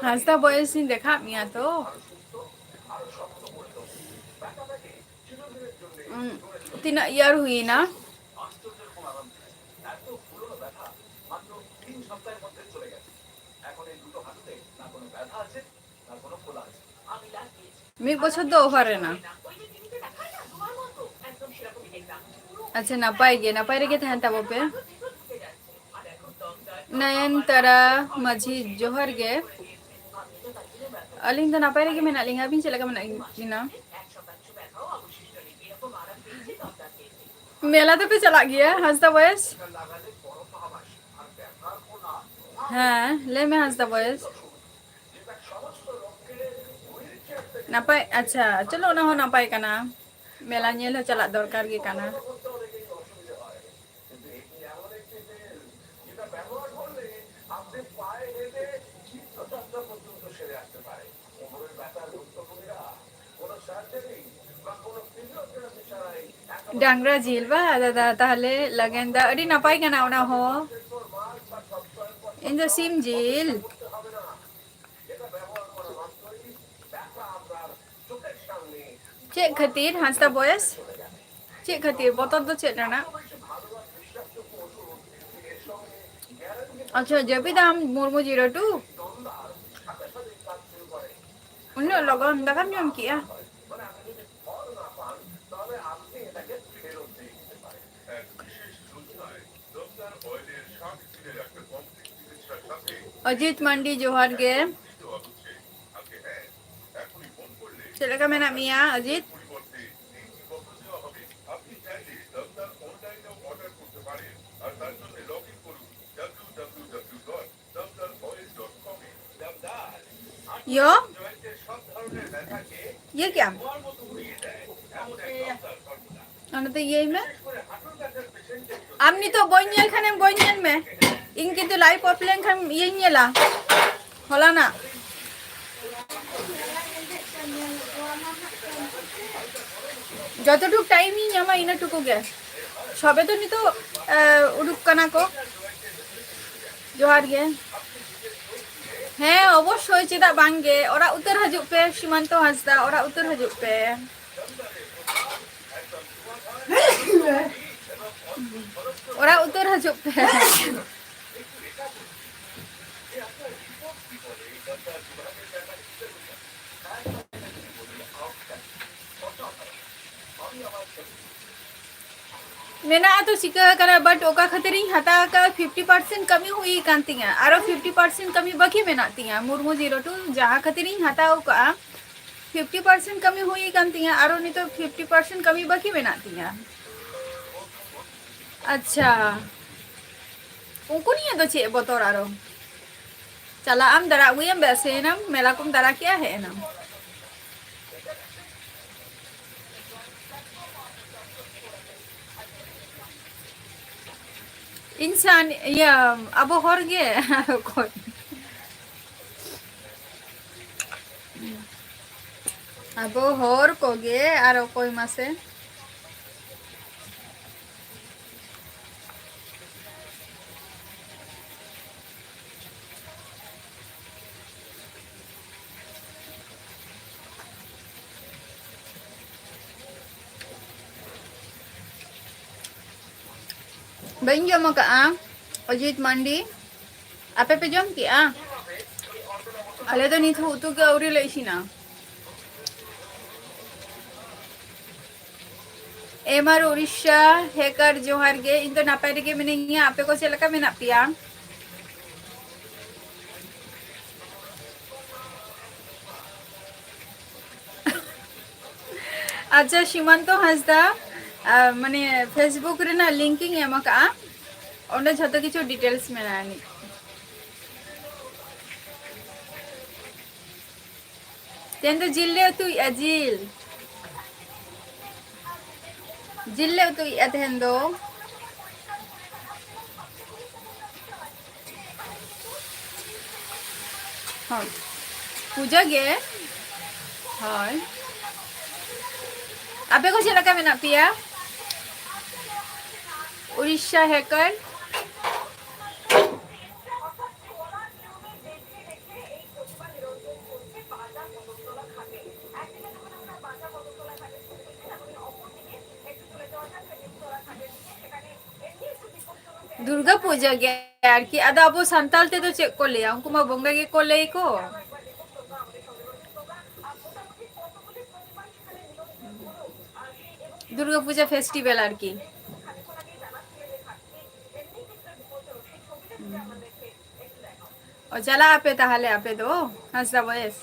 ᱦᱟᱸᱥᱫᱟ ᱵᱚᱭᱮᱥ ᱤᱧ ᱫᱮᱠᱷᱟᱣᱟᱫ ᱢᱮᱭᱟ ᱛᱚ? ᱩᱸ, ᱛᱤᱱᱟᱹᱜ ᱤᱭᱟᱨ ᱦᱩᱭᱱᱟ? ᱢᱤᱫ ᱵᱚᱪᱷᱚᱨ ᱫᱚ ᱚᱵᱷᱟᱨ ᱮᱱᱟ᱾ ᱟᱪᱪᱷᱟ, ᱱᱟᱯᱟᱭ ᱜᱮ, ᱱᱟᱯᱟᱭ ᱨᱮᱜᱮ ᱛᱟᱦᱮᱱ ᱛᱟᱵᱚ ᱯᱮ᱾ ᱱᱚᱭᱚᱱᱛᱟᱨᱟ ᱢᱟᱹᱡᱷᱤ, ᱡᱚᱦᱟᱨ ᱜᱮ᱾ ᱟᱹᱞᱤᱧ ᱫᱚ ᱱᱟᱯᱟᱭ ᱨᱮᱜᱮ ᱢᱮᱱᱟᱜ ᱞᱤᱧᱟ, ᱟᱹᱵᱤᱱ ᱪᱮᱫ ᱞᱮᱠᱟ ᱢᱮᱱᱟᱜ ᱵᱤᱱᱟ? ᱢᱮᱞᱟ ᱫᱚᱯᱮ ᱪᱟᱞᱟᱜ ᱜᱮᱭᱟ, ᱦᱟᱸᱥᱫᱟ ᱵᱚᱭᱮᱥ? ᱦᱮᱸ, ᱞᱟᱹᱭ ᱢᱮ, ᱦᱟᱸᱥᱫᱟ ᱵᱚᱭᱮᱥ᱾ ᱱᱟᱯᱟᱭ, ᱟᱪᱪᱷᱟ, ᱪᱚᱞᱚ, ᱚᱱᱟ ᱦᱚᱸ ᱱᱟᱯᱟᱭ ᱠᱟᱱᱟ᱾ ᱢᱮᱞᱟ ᱧᱮᱞ ᱦᱚᱸ ᱪᱟᱞᱟᱜ ᱫᱚᱨᱠᱟᱨ ᱜᱮ ᱠᱟᱱᱟ᱾ ᱰᱟᱝᱨᱟ ᱡᱤᱞ ᱵᱟ ᱫᱟᱫᱟ, ᱛᱟᱦᱞᱮ ᱞᱟᱜᱮᱱ ᱫᱟ, ᱟᱹᱰᱤ ᱱᱟᱯᱟᱭ ᱠᱟᱱᱟ ᱚᱱᱟ ᱦᱚᱸ᱾ ᱤᱧ ᱫᱚ ᱥᱤᱢ ᱡᱤᱞ᱾ ᱪᱮᱫ ᱠᱷᱟᱹᱛᱤᱨ ᱦᱟᱸᱥᱫᱟ ᱵᱚᱭᱮᱥ? ᱪᱮᱫ ᱠᱷᱟᱹᱛᱤᱨ? ᱵᱚᱛᱚᱨ ᱫᱚ ᱪᱮᱫ ᱨᱮᱱᱟᱜ? ᱟᱪᱪᱷᱟ, ᱡᱟᱹᱯᱤᱫᱟᱢ ᱢᱩᱨᱢᱩ ᱡᱤᱨᱳ ᱴᱩ? ᱩᱱᱟᱹᱜ ᱞᱚᱜᱚᱱ ᱫᱟᱠᱟᱢ ᱡᱚᱢ ᱠᱮᱜᱼᱟ? ᱚᱡᱤᱛ ᱢᱟᱱᱰᱤ, ᱡᱚᱦᱟᱨ ᱜᱮ᱾ ᱪᱮᱫ ᱞᱮᱠᱟ ᱢᱮᱱᱟᱜ ᱢᱮᱭᱟ, ᱚᱡᱤᱛ? ᱭᱚ, ᱤᱭᱟᱹ ᱠᱮᱜ ᱟᱢ? ᱚᱱᱟᱛᱮ ᱤᱭᱟᱹᱭ ᱢᱮ᱾ ᱟᱢ ᱱᱤᱛᱚᱜ ᱵᱟᱹᱧ ᱧᱮᱞ ᱠᱷᱟᱱᱮᱢ ᱵᱟᱹᱧ ᱧᱮᱞ ᱢᱮ᱾ ᱤᱧ ᱠᱤᱱᱛᱩ live off ᱞᱮᱱᱠᱷᱟᱱ ᱤᱭᱟᱹᱧ ᱧᱮᱞᱟ᱾ ᱦᱚᱞᱟᱱᱟᱜ᱾ ᱡᱚᱛᱚᱴᱩᱠ time ᱤᱧ ᱧᱟᱢᱟ, ᱤᱱᱟᱹ ᱴᱩᱠᱩ ᱜᱮ᱾ ᱥᱚᱵᱮ ᱛᱚ ᱱᱤᱛᱚᱜ, ᱮ, ᱩᱰᱩᱠ ᱠᱟᱱᱟ ᱠᱚ᱾ ᱡᱚᱦᱟᱨ ᱜᱮ᱾ ᱦᱮᱸ, ᱚᱵᱚᱥᱥᱳᱭ, ᱪᱮᱫᱟᱜ ᱵᱟᱝ ᱜᱮ? ᱚᱲᱟᱜ ᱩᱛᱟᱹᱨ ᱦᱤᱡᱩᱜ ᱯᱮ, ᱥᱤᱢᱟᱱᱛᱚ ᱦᱟᱸᱥᱫᱟ, ᱚᱲᱟᱜ ᱩᱛᱟᱹᱨ ᱦᱤᱡᱩᱜ ᱯᱮ᱾ ᱚᱲᱟᱜ ᱩᱛᱟᱹᱨ ᱦᱤᱡᱩᱜ ᱯᱮ᱾ ᱢᱮᱱᱟᱜᱼᱟ ᱛᱚ, ᱪᱤᱠᱟᱹ ᱟᱠᱟᱱᱟ, but ᱚᱠᱟ ᱠᱷᱟᱹᱛᱤᱨᱤᱧ ᱦᱟᱛᱟᱣ ᱟᱠᱟᱫᱼᱟ, fifty percent ᱠᱟᱹᱢᱤ ᱦᱩᱭ ᱟᱠᱟᱱ ᱛᱤᱧᱟᱹ, ᱟᱨᱚ fifty percent ᱠᱟᱹᱢᱤ ᱵᱟᱹᱠᱤ ᱢᱮᱱᱟᱜ ᱛᱤᱧᱟᱹ᱾ ᱢᱩᱨᱢᱩ ᱡᱤᱨᱳ ᱴᱩ, ᱡᱟᱦᱟᱸ ᱠᱷᱟᱹᱛᱤᱨᱤᱧ ᱦᱟᱛᱟᱣ ᱟᱠᱟᱫᱼᱟ, fifty percent ᱠᱟᱹᱢᱤ ᱦᱩᱭ ᱟᱠᱟᱱ ᱛᱤᱧᱟᱹ, ᱟᱨᱚ ᱱᱤᱛᱚᱜ fifty percent ᱠᱟᱹᱢᱤ ᱵᱟᱹᱠᱤ ᱢᱮᱱᱟᱜ ᱛᱤᱧᱟᱹ᱾ ᱟᱪᱪᱷᱟ, ᱩᱱᱠᱩ ᱱᱤᱭᱮ ᱫᱚ ᱪᱮᱫ ᱵᱚᱛᱚᱨ ᱟᱨᱚ? ᱪᱟᱞᱟᱜ ᱟᱢ, ᱫᱟᱬᱟ ᱟᱹᱜᱩᱭᱟᱢ, ᱵᱮᱥ ᱮᱱᱟᱢ, ᱢᱮᱞᱟ ᱠᱚᱢ ᱫᱟᱬᱟ ᱠᱮᱜᱼᱟ, ᱦᱮᱡ ᱮᱱᱟᱢ᱾ ᱤᱱᱥᱟᱱ, ᱤᱭᱟᱹ, ᱟᱵᱚ ᱦᱚᱲ ᱜᱮ᱾ ᱚᱠᱚᱭ? ᱟᱵᱚ ᱦᱚᱲ ᱠᱚᱜᱮ, ᱟᱨ ᱚᱠᱚᱭ ᱢᱟᱥᱮ? ᱵᱟᱹᱧ ᱡᱚᱢ ᱟᱠᱟᱫᱼᱟ ᱚᱡᱤᱛ ᱢᱟᱱᱰᱤ᱾ ᱟᱯᱮ ᱯᱮ ᱡᱚᱢ ᱠᱮᱜᱼᱟ? ᱟᱞᱮ ᱫᱚ ᱱᱤᱛ ᱦᱚᱸ ᱩᱛᱩ ᱜᱮ ᱟᱹᱣᱨᱤ ᱞᱮ ᱤᱥᱤᱱᱟ᱾ ᱮᱢ ᱟᱨ ᱩᱲᱤᱥᱥᱟ ᱦᱮᱠᱟᱨ, ᱡᱚᱦᱟᱨ ᱜᱮ᱾ ᱤᱧ ᱫᱚ ᱱᱟᱯᱟᱭ ᱨᱮᱜᱮ ᱢᱤᱱᱟᱹᱧᱟ, ᱟᱯᱮ ᱠᱚ ᱪᱮᱫ ᱞᱮᱠᱟ ᱢᱮᱱᱟᱜ ᱯᱮᱭᱟ? ᱟᱪᱪᱷᱟ, ᱥᱤᱢᱟᱱᱛᱚ ᱦᱟᱸᱥᱫᱟ, ᱟᱨ ᱢᱟᱱᱮ Facebook ᱨᱮᱱᱟᱜ link ᱤᱧ ᱮᱢ ᱟᱠᱟᱫᱼᱟ, ᱚᱸᱰᱮ ᱡᱷᱚᱛᱚ ᱠᱤᱪᱷᱩ details ᱢᱮᱱᱟᱜᱼᱟ ᱟᱹᱱᱤᱡ᱾ ᱛᱮᱦᱮᱧ ᱫᱚ ᱡᱤᱞ ᱞᱮ ᱩᱛᱩᱭᱮᱫᱼᱟ, ᱡᱤᱞ᱾ ᱡᱤᱞ ᱞᱮ ᱩᱛᱩᱭᱮᱫᱼᱟ ᱛᱮᱦᱮᱧ ᱫᱚ᱾ ᱦᱳᱭ, ᱯᱩᱡᱟᱹ ᱜᱮ᱾ ᱦᱳᱭ, ᱟᱯᱮ ᱠᱚ ᱪᱮᱫ ᱞᱮᱠᱟ ᱢᱮᱱᱟᱜ ᱯᱮᱭᱟ? ᱩᱲᱤᱥᱥᱟ ᱦᱮᱠᱟᱨ᱾ ᱫᱩᱨᱜᱟ ᱯᱩᱡᱟᱹ ᱜᱮ ᱟᱨᱠᱤ᱾ ᱟᱫᱚ ᱟᱵᱚ ᱥᱟᱱᱛᱟᱲ ᱛᱮᱫᱚ ᱪᱮᱫ ᱠᱚ ᱞᱟᱹᱭᱟ? ᱩᱱᱠᱩ ᱢᱟ ᱵᱚᱸᱜᱟ ᱜᱮᱠᱚ ᱞᱟᱹᱭ ᱠᱚ᱾ ᱫᱩᱨᱜᱟ ᱯᱩᱡᱟᱹ festival ᱟᱨᱠᱤ᱾ ᱚ, ᱪᱟᱞᱟᱜ ᱟᱯᱮ ᱛᱟᱦᱞᱮ ᱟᱯᱮ ᱫᱚ ᱦᱟᱸᱥᱫᱟ ᱵᱚᱭᱮᱥ?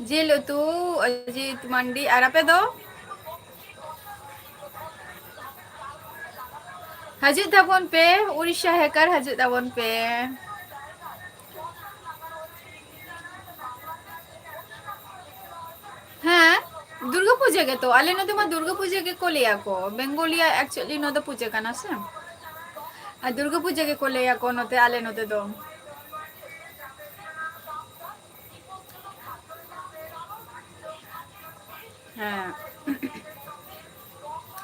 ᱡᱤᱞ ᱩᱛᱩ, ᱚᱡᱤᱛ ᱢᱟᱱᱰᱤ᱾ ᱟᱨ ᱟᱯᱮ ᱫᱚ? ᱦᱤᱡᱩᱜ ᱛᱟᱵᱚᱱ ᱯᱮ, ᱩᱲᱤᱥᱥᱟ ᱦᱮᱠᱟᱨ, ᱦᱤᱡᱩᱜ ᱛᱟᱵᱚᱱ ᱯᱮ᱾ ᱦᱮᱸ, ᱫᱩᱨᱜᱟᱹ ᱯᱩᱡᱟᱹ ᱜᱮᱛᱚ, ᱟᱞᱮ ᱱᱚᱛᱮ ᱢᱟ ᱫᱩᱨᱜᱟᱹ ᱯᱩᱡᱟᱹ ᱜᱮᱠᱚ ᱞᱟᱹᱭᱟ ᱠᱚ᱾ ᱵᱮᱝᱜᱚᱞᱤᱭᱟ actually ᱱᱚᱣᱟ ᱫᱚ ᱯᱩᱡᱟᱹ ᱠᱟᱱᱟ ᱥᱮ, ᱟᱨ ᱫᱩᱨᱜᱟᱹ ᱯᱩᱡᱟᱹ ᱜᱮᱠᱚ ᱞᱟᱹᱭᱟ ᱠᱚ ᱱᱚᱛᱮ, ᱟᱞᱮ ᱱᱚᱛᱮ ᱫᱚ᱾ ᱦᱮᱸ᱾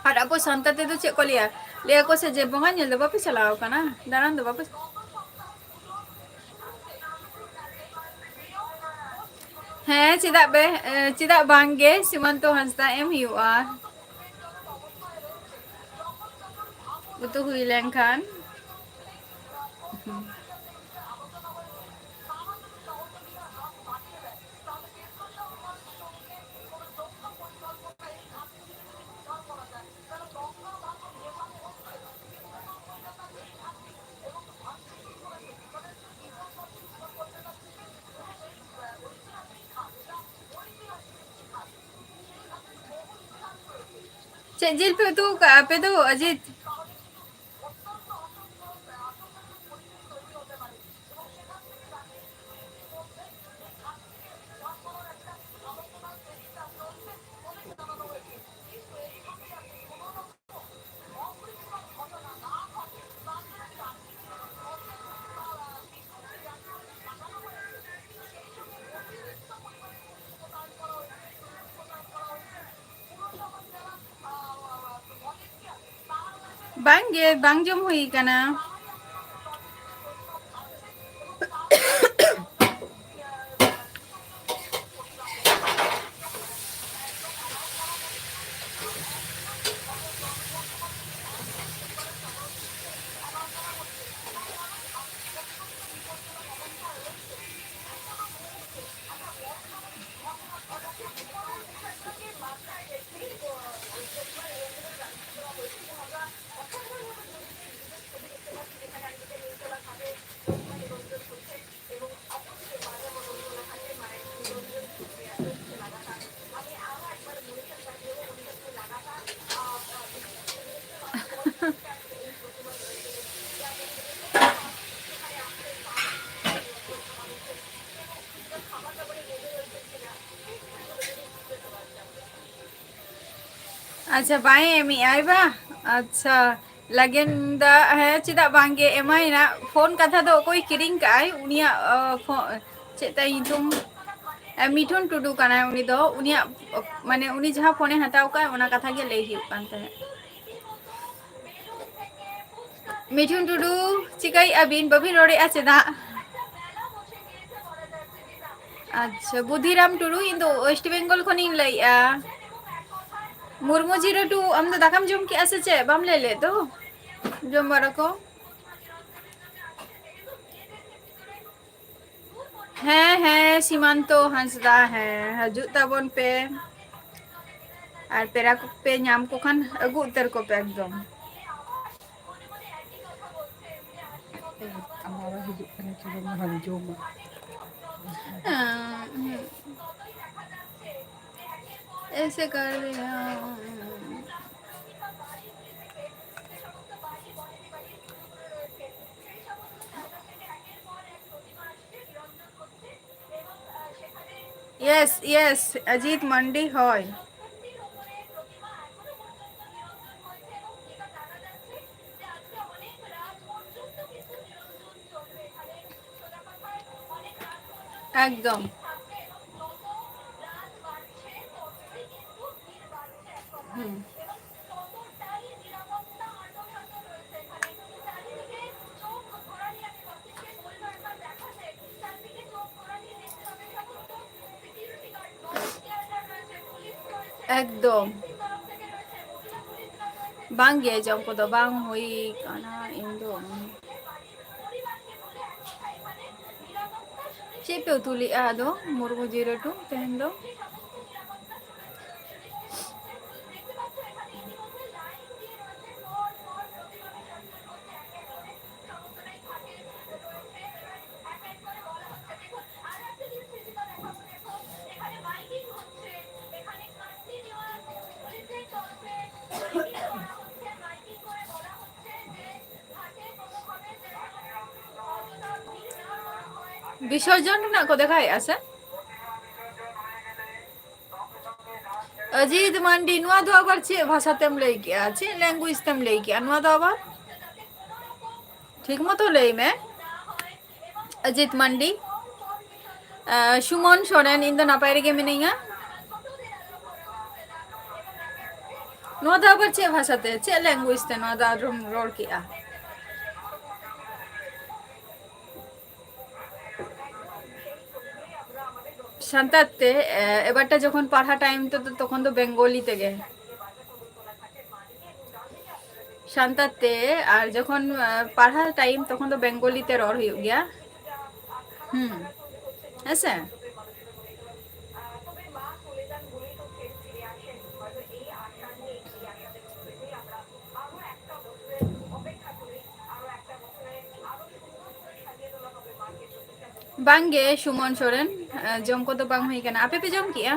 ᱟᱨ ᱟᱵᱚ ᱥᱟᱱᱛᱟᱲ ᱛᱮᱫᱚ ᱪᱮᱫ ᱠᱚ ᱞᱟᱹᱭᱟ? ᱞᱟᱹᱭᱟ ᱠᱚ ᱥᱮ ᱡᱮ ᱵᱚᱸᱜᱟ ᱧᱮᱞ ᱫᱚ ᱵᱟᱯᱮ ᱪᱟᱞᱟᱣ ᱠᱟᱱᱟ, ᱫᱟᱬᱟᱱ ᱫᱚ ᱵᱟᱯᱮ? ᱦᱮᱸ, ᱪᱮᱫᱟᱜ ᱵᱮ-, ᱮ, ᱪᱮᱫᱟᱜ ᱵᱟᱝ ᱜᱮ? ᱥᱤᱢᱚᱱᱛᱚ ᱦᱟᱸᱥᱫᱟ ᱮᱢ ᱦᱩᱭᱩᱜᱼᱟ᱾ ᱩᱛᱩ ᱦᱩᱭ ᱞᱮᱱᱠᱷᱟᱱ᱾ ᱪᱮᱫ ᱡᱤᱞ ᱯᱮ ᱩᱛᱩ ᱟᱠᱟᱫᱼᱟ ᱟᱯᱮ ᱫᱚ, ᱚᱡᱤᱛ? ᱵᱟᱝ ᱜᱮ, ᱵᱟᱝ ᱡᱚᱢ ᱦᱩᱭ ᱠᱟᱱᱟ᱾ ᱟᱪᱪᱷᱟ, ᱵᱟᱭ ᱮᱢᱮᱜᱼᱟᱭ ᱵᱟ? ᱟᱪᱪᱷᱟ, ᱞᱟᱜᱮᱱ ᱫᱟ, ᱦᱮᱸ, ᱪᱮᱫᱟᱜ ᱵᱟᱝᱜᱮ ᱮᱢᱟᱭ ᱱᱟ? ᱯᱷᱳᱱ ᱠᱟᱛᱷᱟ ᱫᱚ ᱚᱠᱚᱭ ᱠᱤᱨᱤᱧ ᱠᱟᱜᱼᱟᱭ? ᱩᱱᱤᱭᱟᱜ, ᱚ, ᱯᱷᱳ-, ᱪᱮᱫ ᱛᱟᱭ ᱧᱩᱛᱩᱢ? ᱮ, ᱢᱤᱴᱷᱩᱱ ᱴᱩᱰᱩ ᱠᱟᱱᱟᱭ ᱩᱱᱤ ᱫᱚ᱾ ᱩᱱᱤᱭᱟᱜ, ᱢᱟᱱᱮ, ᱩᱱᱤ ᱡᱟᱦᱟᱸ ᱯᱷᱳᱱᱮ ᱦᱟᱛᱟᱣ ᱠᱟᱜᱼᱟᱭ, ᱚᱱᱟ ᱠᱟᱛᱷᱟ ᱜᱮ ᱞᱟᱹᱭ ᱦᱩᱭᱩᱜ ᱠᱟᱱ ᱛᱟᱦᱮᱸᱫ᱾ ᱢᱤᱴᱷᱩᱱ ᱴᱩᱰᱩ, ᱪᱤᱠᱟᱹᱭᱮᱜᱼᱟ ᱵᱤᱱ? ᱵᱟᱹᱵᱤᱱ ᱨᱚᱲᱮᱜᱼᱟ ᱪᱮᱫᱟᱜ? ᱟᱪᱪᱷᱟ, ᱵᱩᱫᱷᱤᱨᱟᱢ ᱴᱩᱰᱩ, ᱤᱧ ᱫᱚ ᱳᱭᱮᱥᱴ ᱵᱮᱝᱜᱚᱞ ᱠᱷᱚᱱᱤᱧ ᱞᱟᱹᱭᱮᱜᱼᱟ᱾ ᱢᱩᱨᱢᱩ ᱡᱤᱨᱟᱹᱴᱩ, ᱟᱢ ᱫᱚ ᱫᱟᱠᱟᱢ ᱡᱚᱢ ᱠᱮᱜᱼᱟ ᱥᱮ ᱪᱮᱫ? ᱵᱟᱢ ᱞᱟᱹᱭ ᱞᱮᱫ ᱫᱚ? ᱡᱚᱢ ᱵᱟᱲᱟ ᱠᱚ᱾ ᱦᱮᱸ, ᱦᱮᱸ, ᱥᱤᱢᱟᱱᱛᱚ ᱦᱟᱸᱥᱫᱟ, ᱦᱮᱸ, ᱦᱤᱡᱩᱜ ᱛᱟᱵᱚᱱ ᱯᱮ᱾ ᱟᱨ ᱯᱮᱲᱟ ᱠᱚᱯᱮ ᱧᱟᱢ ᱠᱚ ᱠᱷᱟᱱ ᱟᱹᱜᱩ ᱩᱛᱟᱹᱨ ᱠᱚᱯᱮ ᱮᱠᱫᱚᱢ᱾ ᱟᱢ ᱟᱨᱚ ᱦᱤᱡᱩᱜ ᱠᱟᱱᱟ, ᱪᱚᱞᱚ ᱱᱚᱣᱟ ᱦᱚᱸᱧ ᱡᱚᱢᱟ᱾ ऐसे कर दिया। Yes, yes, Ajit Mandi, ᱦᱳᱭ᱾ একদম। হুম। ᱮᱠᱫᱚᱢ᱾ ᱵᱟᱝ ᱜᱮ, ᱡᱚᱢ ᱠᱚᱫᱚ ᱵᱟᱝ ᱦᱩᱭ ᱠᱟᱱᱟ ᱤᱧ ᱫᱚ᱾ ᱪᱮᱫ ᱯᱮ ᱩᱛᱩ ᱞᱮᱜᱼᱟ ᱟᱫᱚ, ᱢᱩᱨᱢᱩ ᱡᱤᱨᱟᱹᱴᱩ, ᱛᱮᱦᱮᱧ ᱫᱚ? ᱵᱤᱥᱚᱨᱡᱚᱱ ᱨᱮᱱᱟᱜ ᱠᱚ ᱫᱮᱠᱷᱟᱣᱮᱫᱼᱟ ᱥᱮ? ᱚᱡᱤᱛ ᱢᱟᱱᱰᱤ, ᱱᱚᱣᱟ ᱫᱚ ᱟᱵᱟᱨ ᱪᱮᱫ ᱵᱷᱟᱥᱟ ᱛᱮᱢ ᱞᱟᱹᱭ ᱠᱮᱜᱼᱟ? ᱪᱮᱫ language ᱛᱮᱢ ᱞᱟᱹᱭ ᱠᱮᱜᱼᱟ ᱱᱚᱣᱟ ᱫᱚ ᱟᱵᱟᱨ? ᱴᱷᱤᱠ ᱢᱚᱛᱚ ᱞᱟᱹᱭ ᱢᱮ᱾ ᱚᱡᱤᱛ ᱢᱟᱱᱰᱤ, ᱟᱸ, ᱥᱩᱢᱚᱱ ᱥᱚᱨᱮᱱ, ᱤᱧ ᱫᱚ ᱱᱟᱯᱟᱭ ᱨᱮᱜᱮ ᱢᱤᱱᱟᱹᱧᱟ᱾ ᱱᱚᱣᱟ ᱫᱚ ᱟᱵᱟᱨ ᱪᱮᱫ ᱵᱷᱟᱥᱟ ᱛᱮ, ᱪᱮᱫ language ᱛᱮ ᱱᱚᱣᱟ ᱫᱚ ᱟᱨᱦᱚᱸᱢ ᱨᱚᱲ ᱠᱮᱜᱼᱟ? ᱥᱟᱱᱛᱟᱲ ᱛᱮ, ᱮ, ᱮᱵᱟᱨᱴᱟ ᱡᱚᱠᱷᱚᱱ ᱯᱟᱲᱦᱟ time ᱛᱮ, ᱛᱚ, ᱛᱚᱠᱷᱚᱱ ᱫᱚ ᱵᱮᱝᱜᱚᱞᱤ ᱛᱮᱜᱮ᱾ ᱥᱟᱱᱛᱟᱲ ᱛᱮ, ᱟᱨ ᱡᱚᱠᱷᱚᱱ, ᱮ, ᱯᱟᱲᱦᱟ time ᱛᱚᱠᱷᱚᱱ ᱫᱚ ᱵᱮᱝᱜᱚᱞᱤ ᱛᱮ ᱨᱚᱲ ᱦᱩᱭᱩᱜ ᱜᱮᱭᱟ᱾ ᱦᱩᱸ, ᱦᱮᱸᱥᱮ? ᱵᱟᱝᱜᱮ ᱥᱩᱢᱚᱱ ᱥᱚᱨᱮᱱ, ᱮ, ᱡᱚᱢ ᱠᱚᱫᱚ ᱵᱟᱝ ᱦᱩᱭ ᱠᱟᱱᱟ᱾ ᱟᱯᱮ ᱯᱮ ᱡᱚᱢ ᱠᱮᱜᱼᱟ?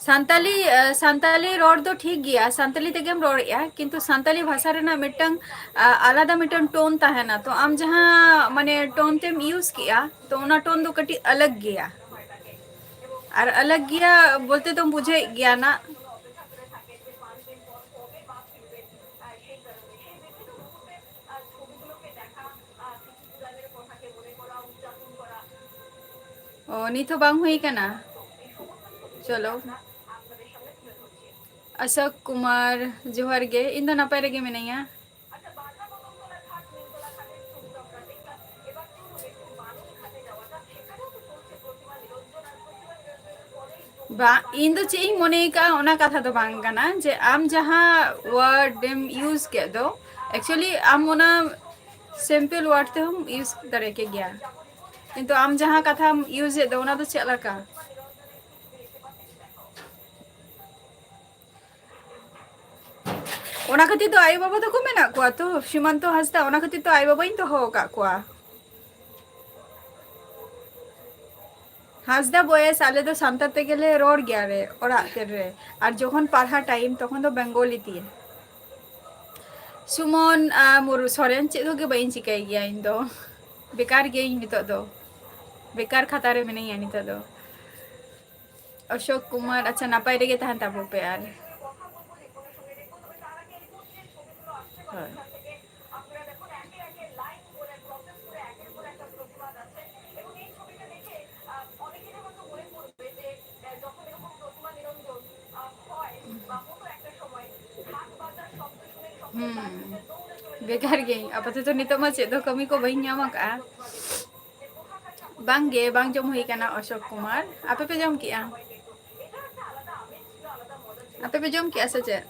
ᱥᱟᱱᱛᱟᱞᱤ, ᱮ, ᱥᱟᱱᱛᱟᱞᱤ ᱨᱚᱲ ᱫᱚ ᱴᱷᱤᱠ ᱜᱮᱭᱟ, ᱥᱟᱱᱛᱟᱞᱤ ᱛᱮᱜᱮᱢ ᱨᱚᱲᱮᱜᱼᱟ, ᱠᱤᱱᱛᱩ ᱥᱟᱱᱛᱟᱞᱤ ᱵᱷᱟᱥᱟ ᱨᱮᱱᱟᱜ ᱢᱤᱫᱴᱟᱝ, ᱟ, ᱟᱞᱟᱫᱟ ᱢᱤᱫᱴᱟᱝ tone ᱛᱟᱦᱮᱱᱟ᱾ ᱛᱚ ᱟᱢ ᱡᱟᱦᱟᱸ, ᱢᱟᱱᱮ, tone ᱛᱮᱢ use ᱠᱮᱜᱼᱟ, ᱛᱚ ᱚᱱᱟ tone ᱫᱚ ᱠᱟᱹᱴᱤᱡ ᱟᱞᱟᱜᱽ ᱜᱮᱭᱟ᱾ ᱟᱨ ᱟᱞᱟᱜᱽ ᱜᱮᱭᱟ ᱵᱚᱞᱛᱮ ᱫᱚᱢ ᱵᱩᱡᱷᱟᱹᱣᱮᱫ ᱜᱮᱭᱟ ᱱᱟ᱾ ᱚ, ᱱᱤᱛ ᱦᱚᱸ ᱵᱟᱝ ᱦᱩᱭ ᱠᱟᱱᱟ᱾ ᱪᱚᱞᱚ᱾ ᱚᱥᱳᱠ ᱠᱩᱢᱟᱨ, ᱡᱚᱦᱟᱨ ᱜᱮ᱾ ᱤᱧ ᱫᱚ ᱱᱟᱯᱟᱭ ᱨᱮᱜᱮ ᱢᱤᱱᱟᱹᱧᱟ᱾ ᱵᱟᱝ, ᱤᱧ ᱫᱚ ᱪᱮᱫ ᱤᱧ ᱢᱚᱱᱮ ᱠᱟᱜᱼᱟ, ᱚᱱᱟ ᱠᱟᱛᱷᱟ ᱫᱚ ᱵᱟᱝ ᱠᱟᱱᱟ, ᱡᱮ ᱟᱢ ᱡᱟᱦᱟᱸ word ᱮᱢ use ᱠᱮᱫ ᱫᱚ, actually ᱟᱢ ᱚᱱᱟ simple word ᱛᱮᱦᱚᱸᱢ use ᱫᱟᱲᱮ ᱠᱮ ᱜᱮᱭᱟ, ᱠᱤᱱᱛᱩ ᱟᱢ ᱡᱟᱦᱟᱸ ᱠᱟᱛᱷᱟᱢ use ᱮᱫ ᱫᱚ, ᱚᱱᱟ ᱫᱚ ᱪᱮᱫ ᱞᱮᱠᱟ? ᱚᱱᱟ ᱠᱷᱟᱹᱛᱤᱨ ᱫᱚ ᱟᱭᱳ ᱵᱟᱵᱟ ᱛᱟᱠᱚ ᱢᱮᱱᱟᱜ ᱠᱚᱣᱟ ᱛᱚ, ᱥᱤᱢᱟᱱᱛᱚ ᱦᱟᱸᱥᱫᱟ, ᱚᱱᱟ ᱠᱷᱟᱹᱛᱤᱨ ᱛᱚ ᱟᱭᱳ ᱵᱟᱵᱟᱧ ᱫᱚᱦᱚ ᱟᱠᱟᱫ ᱠᱚᱣᱟ᱾ ᱦᱟᱸᱥᱫᱟ ᱵᱚᱭᱮᱥ, ᱟᱞᱮ ᱫᱚ ᱥᱟᱱᱛᱟᱲ ᱛᱮᱜᱮ ᱞᱮ ᱨᱚᱲ ᱜᱮᱭᱟ ᱞᱮ ᱚᱲᱟᱜ ᱛᱮ ᱨᱮ, ᱟᱨ ᱡᱚᱠᱷᱚᱱ ᱯᱟᱲᱦᱟ time ᱛᱚᱠᱷᱚᱱ ᱫᱚ ᱵᱮᱝᱜᱚᱞᱤ ᱛᱮ᱾ ᱥᱩᱢᱚᱱ, ᱟᱨ, ᱢᱩᱨ-, ᱥᱚᱨᱮᱱ, ᱪᱮᱫ ᱦᱚᱸ ᱜᱮ ᱵᱟᱹᱧ ᱪᱤᱠᱟᱹᱭ ᱜᱮᱭᱟ ᱤᱧ ᱫᱚ᱾ ᱵᱮᱠᱟᱨ ᱜᱮᱭᱟᱹᱧ ᱱᱤᱛᱚᱜ ᱫᱚ, ᱵᱮᱠᱟᱨ ᱠᱷᱟᱛᱟ ᱨᱮ ᱢᱤᱱᱟᱹᱧᱟ ᱱᱤᱛᱚᱜ ᱫᱚ᱾ ᱚᱥᱳᱠ ᱠᱩᱢᱟᱨ, ᱟᱪᱪᱷᱟ, ᱱᱟᱯᱟᱭ ᱨᱮᱜᱮ ᱛᱟᱦᱮᱱ ᱛᱟᱵᱚ ᱯᱮ ᱟᱨ᱾ ᱦᱳᱭ᱾ ᱦᱩᱸ, ᱵᱮᱠᱟᱨ ᱜᱤᱭᱟᱹᱧ ᱟᱯᱟᱛᱚᱛᱚ, ᱱᱤᱛᱚᱜ ᱢᱟ ᱪᱮᱫ ᱦᱚᱸ ᱠᱟᱹᱢᱤ ᱠᱚ ᱵᱟᱹᱧ ᱧᱟᱢ ᱟᱠᱟᱫᱼᱟ᱾ ᱵᱟᱝ ᱜᱮ, ᱵᱟᱝ ᱡᱚᱢ ᱦᱩᱭ ᱟᱠᱟᱱᱟ ᱚᱥᱳᱠ ᱠᱩᱢᱟᱨ᱾ ᱟᱯᱮ ᱯᱮ ᱡᱚᱢ ᱠᱮᱜᱼᱟ? ᱟᱯᱮ ᱯᱮ ᱡᱚᱢ ᱠᱮᱜᱼᱟ ᱥᱮ ᱪᱮᱫ?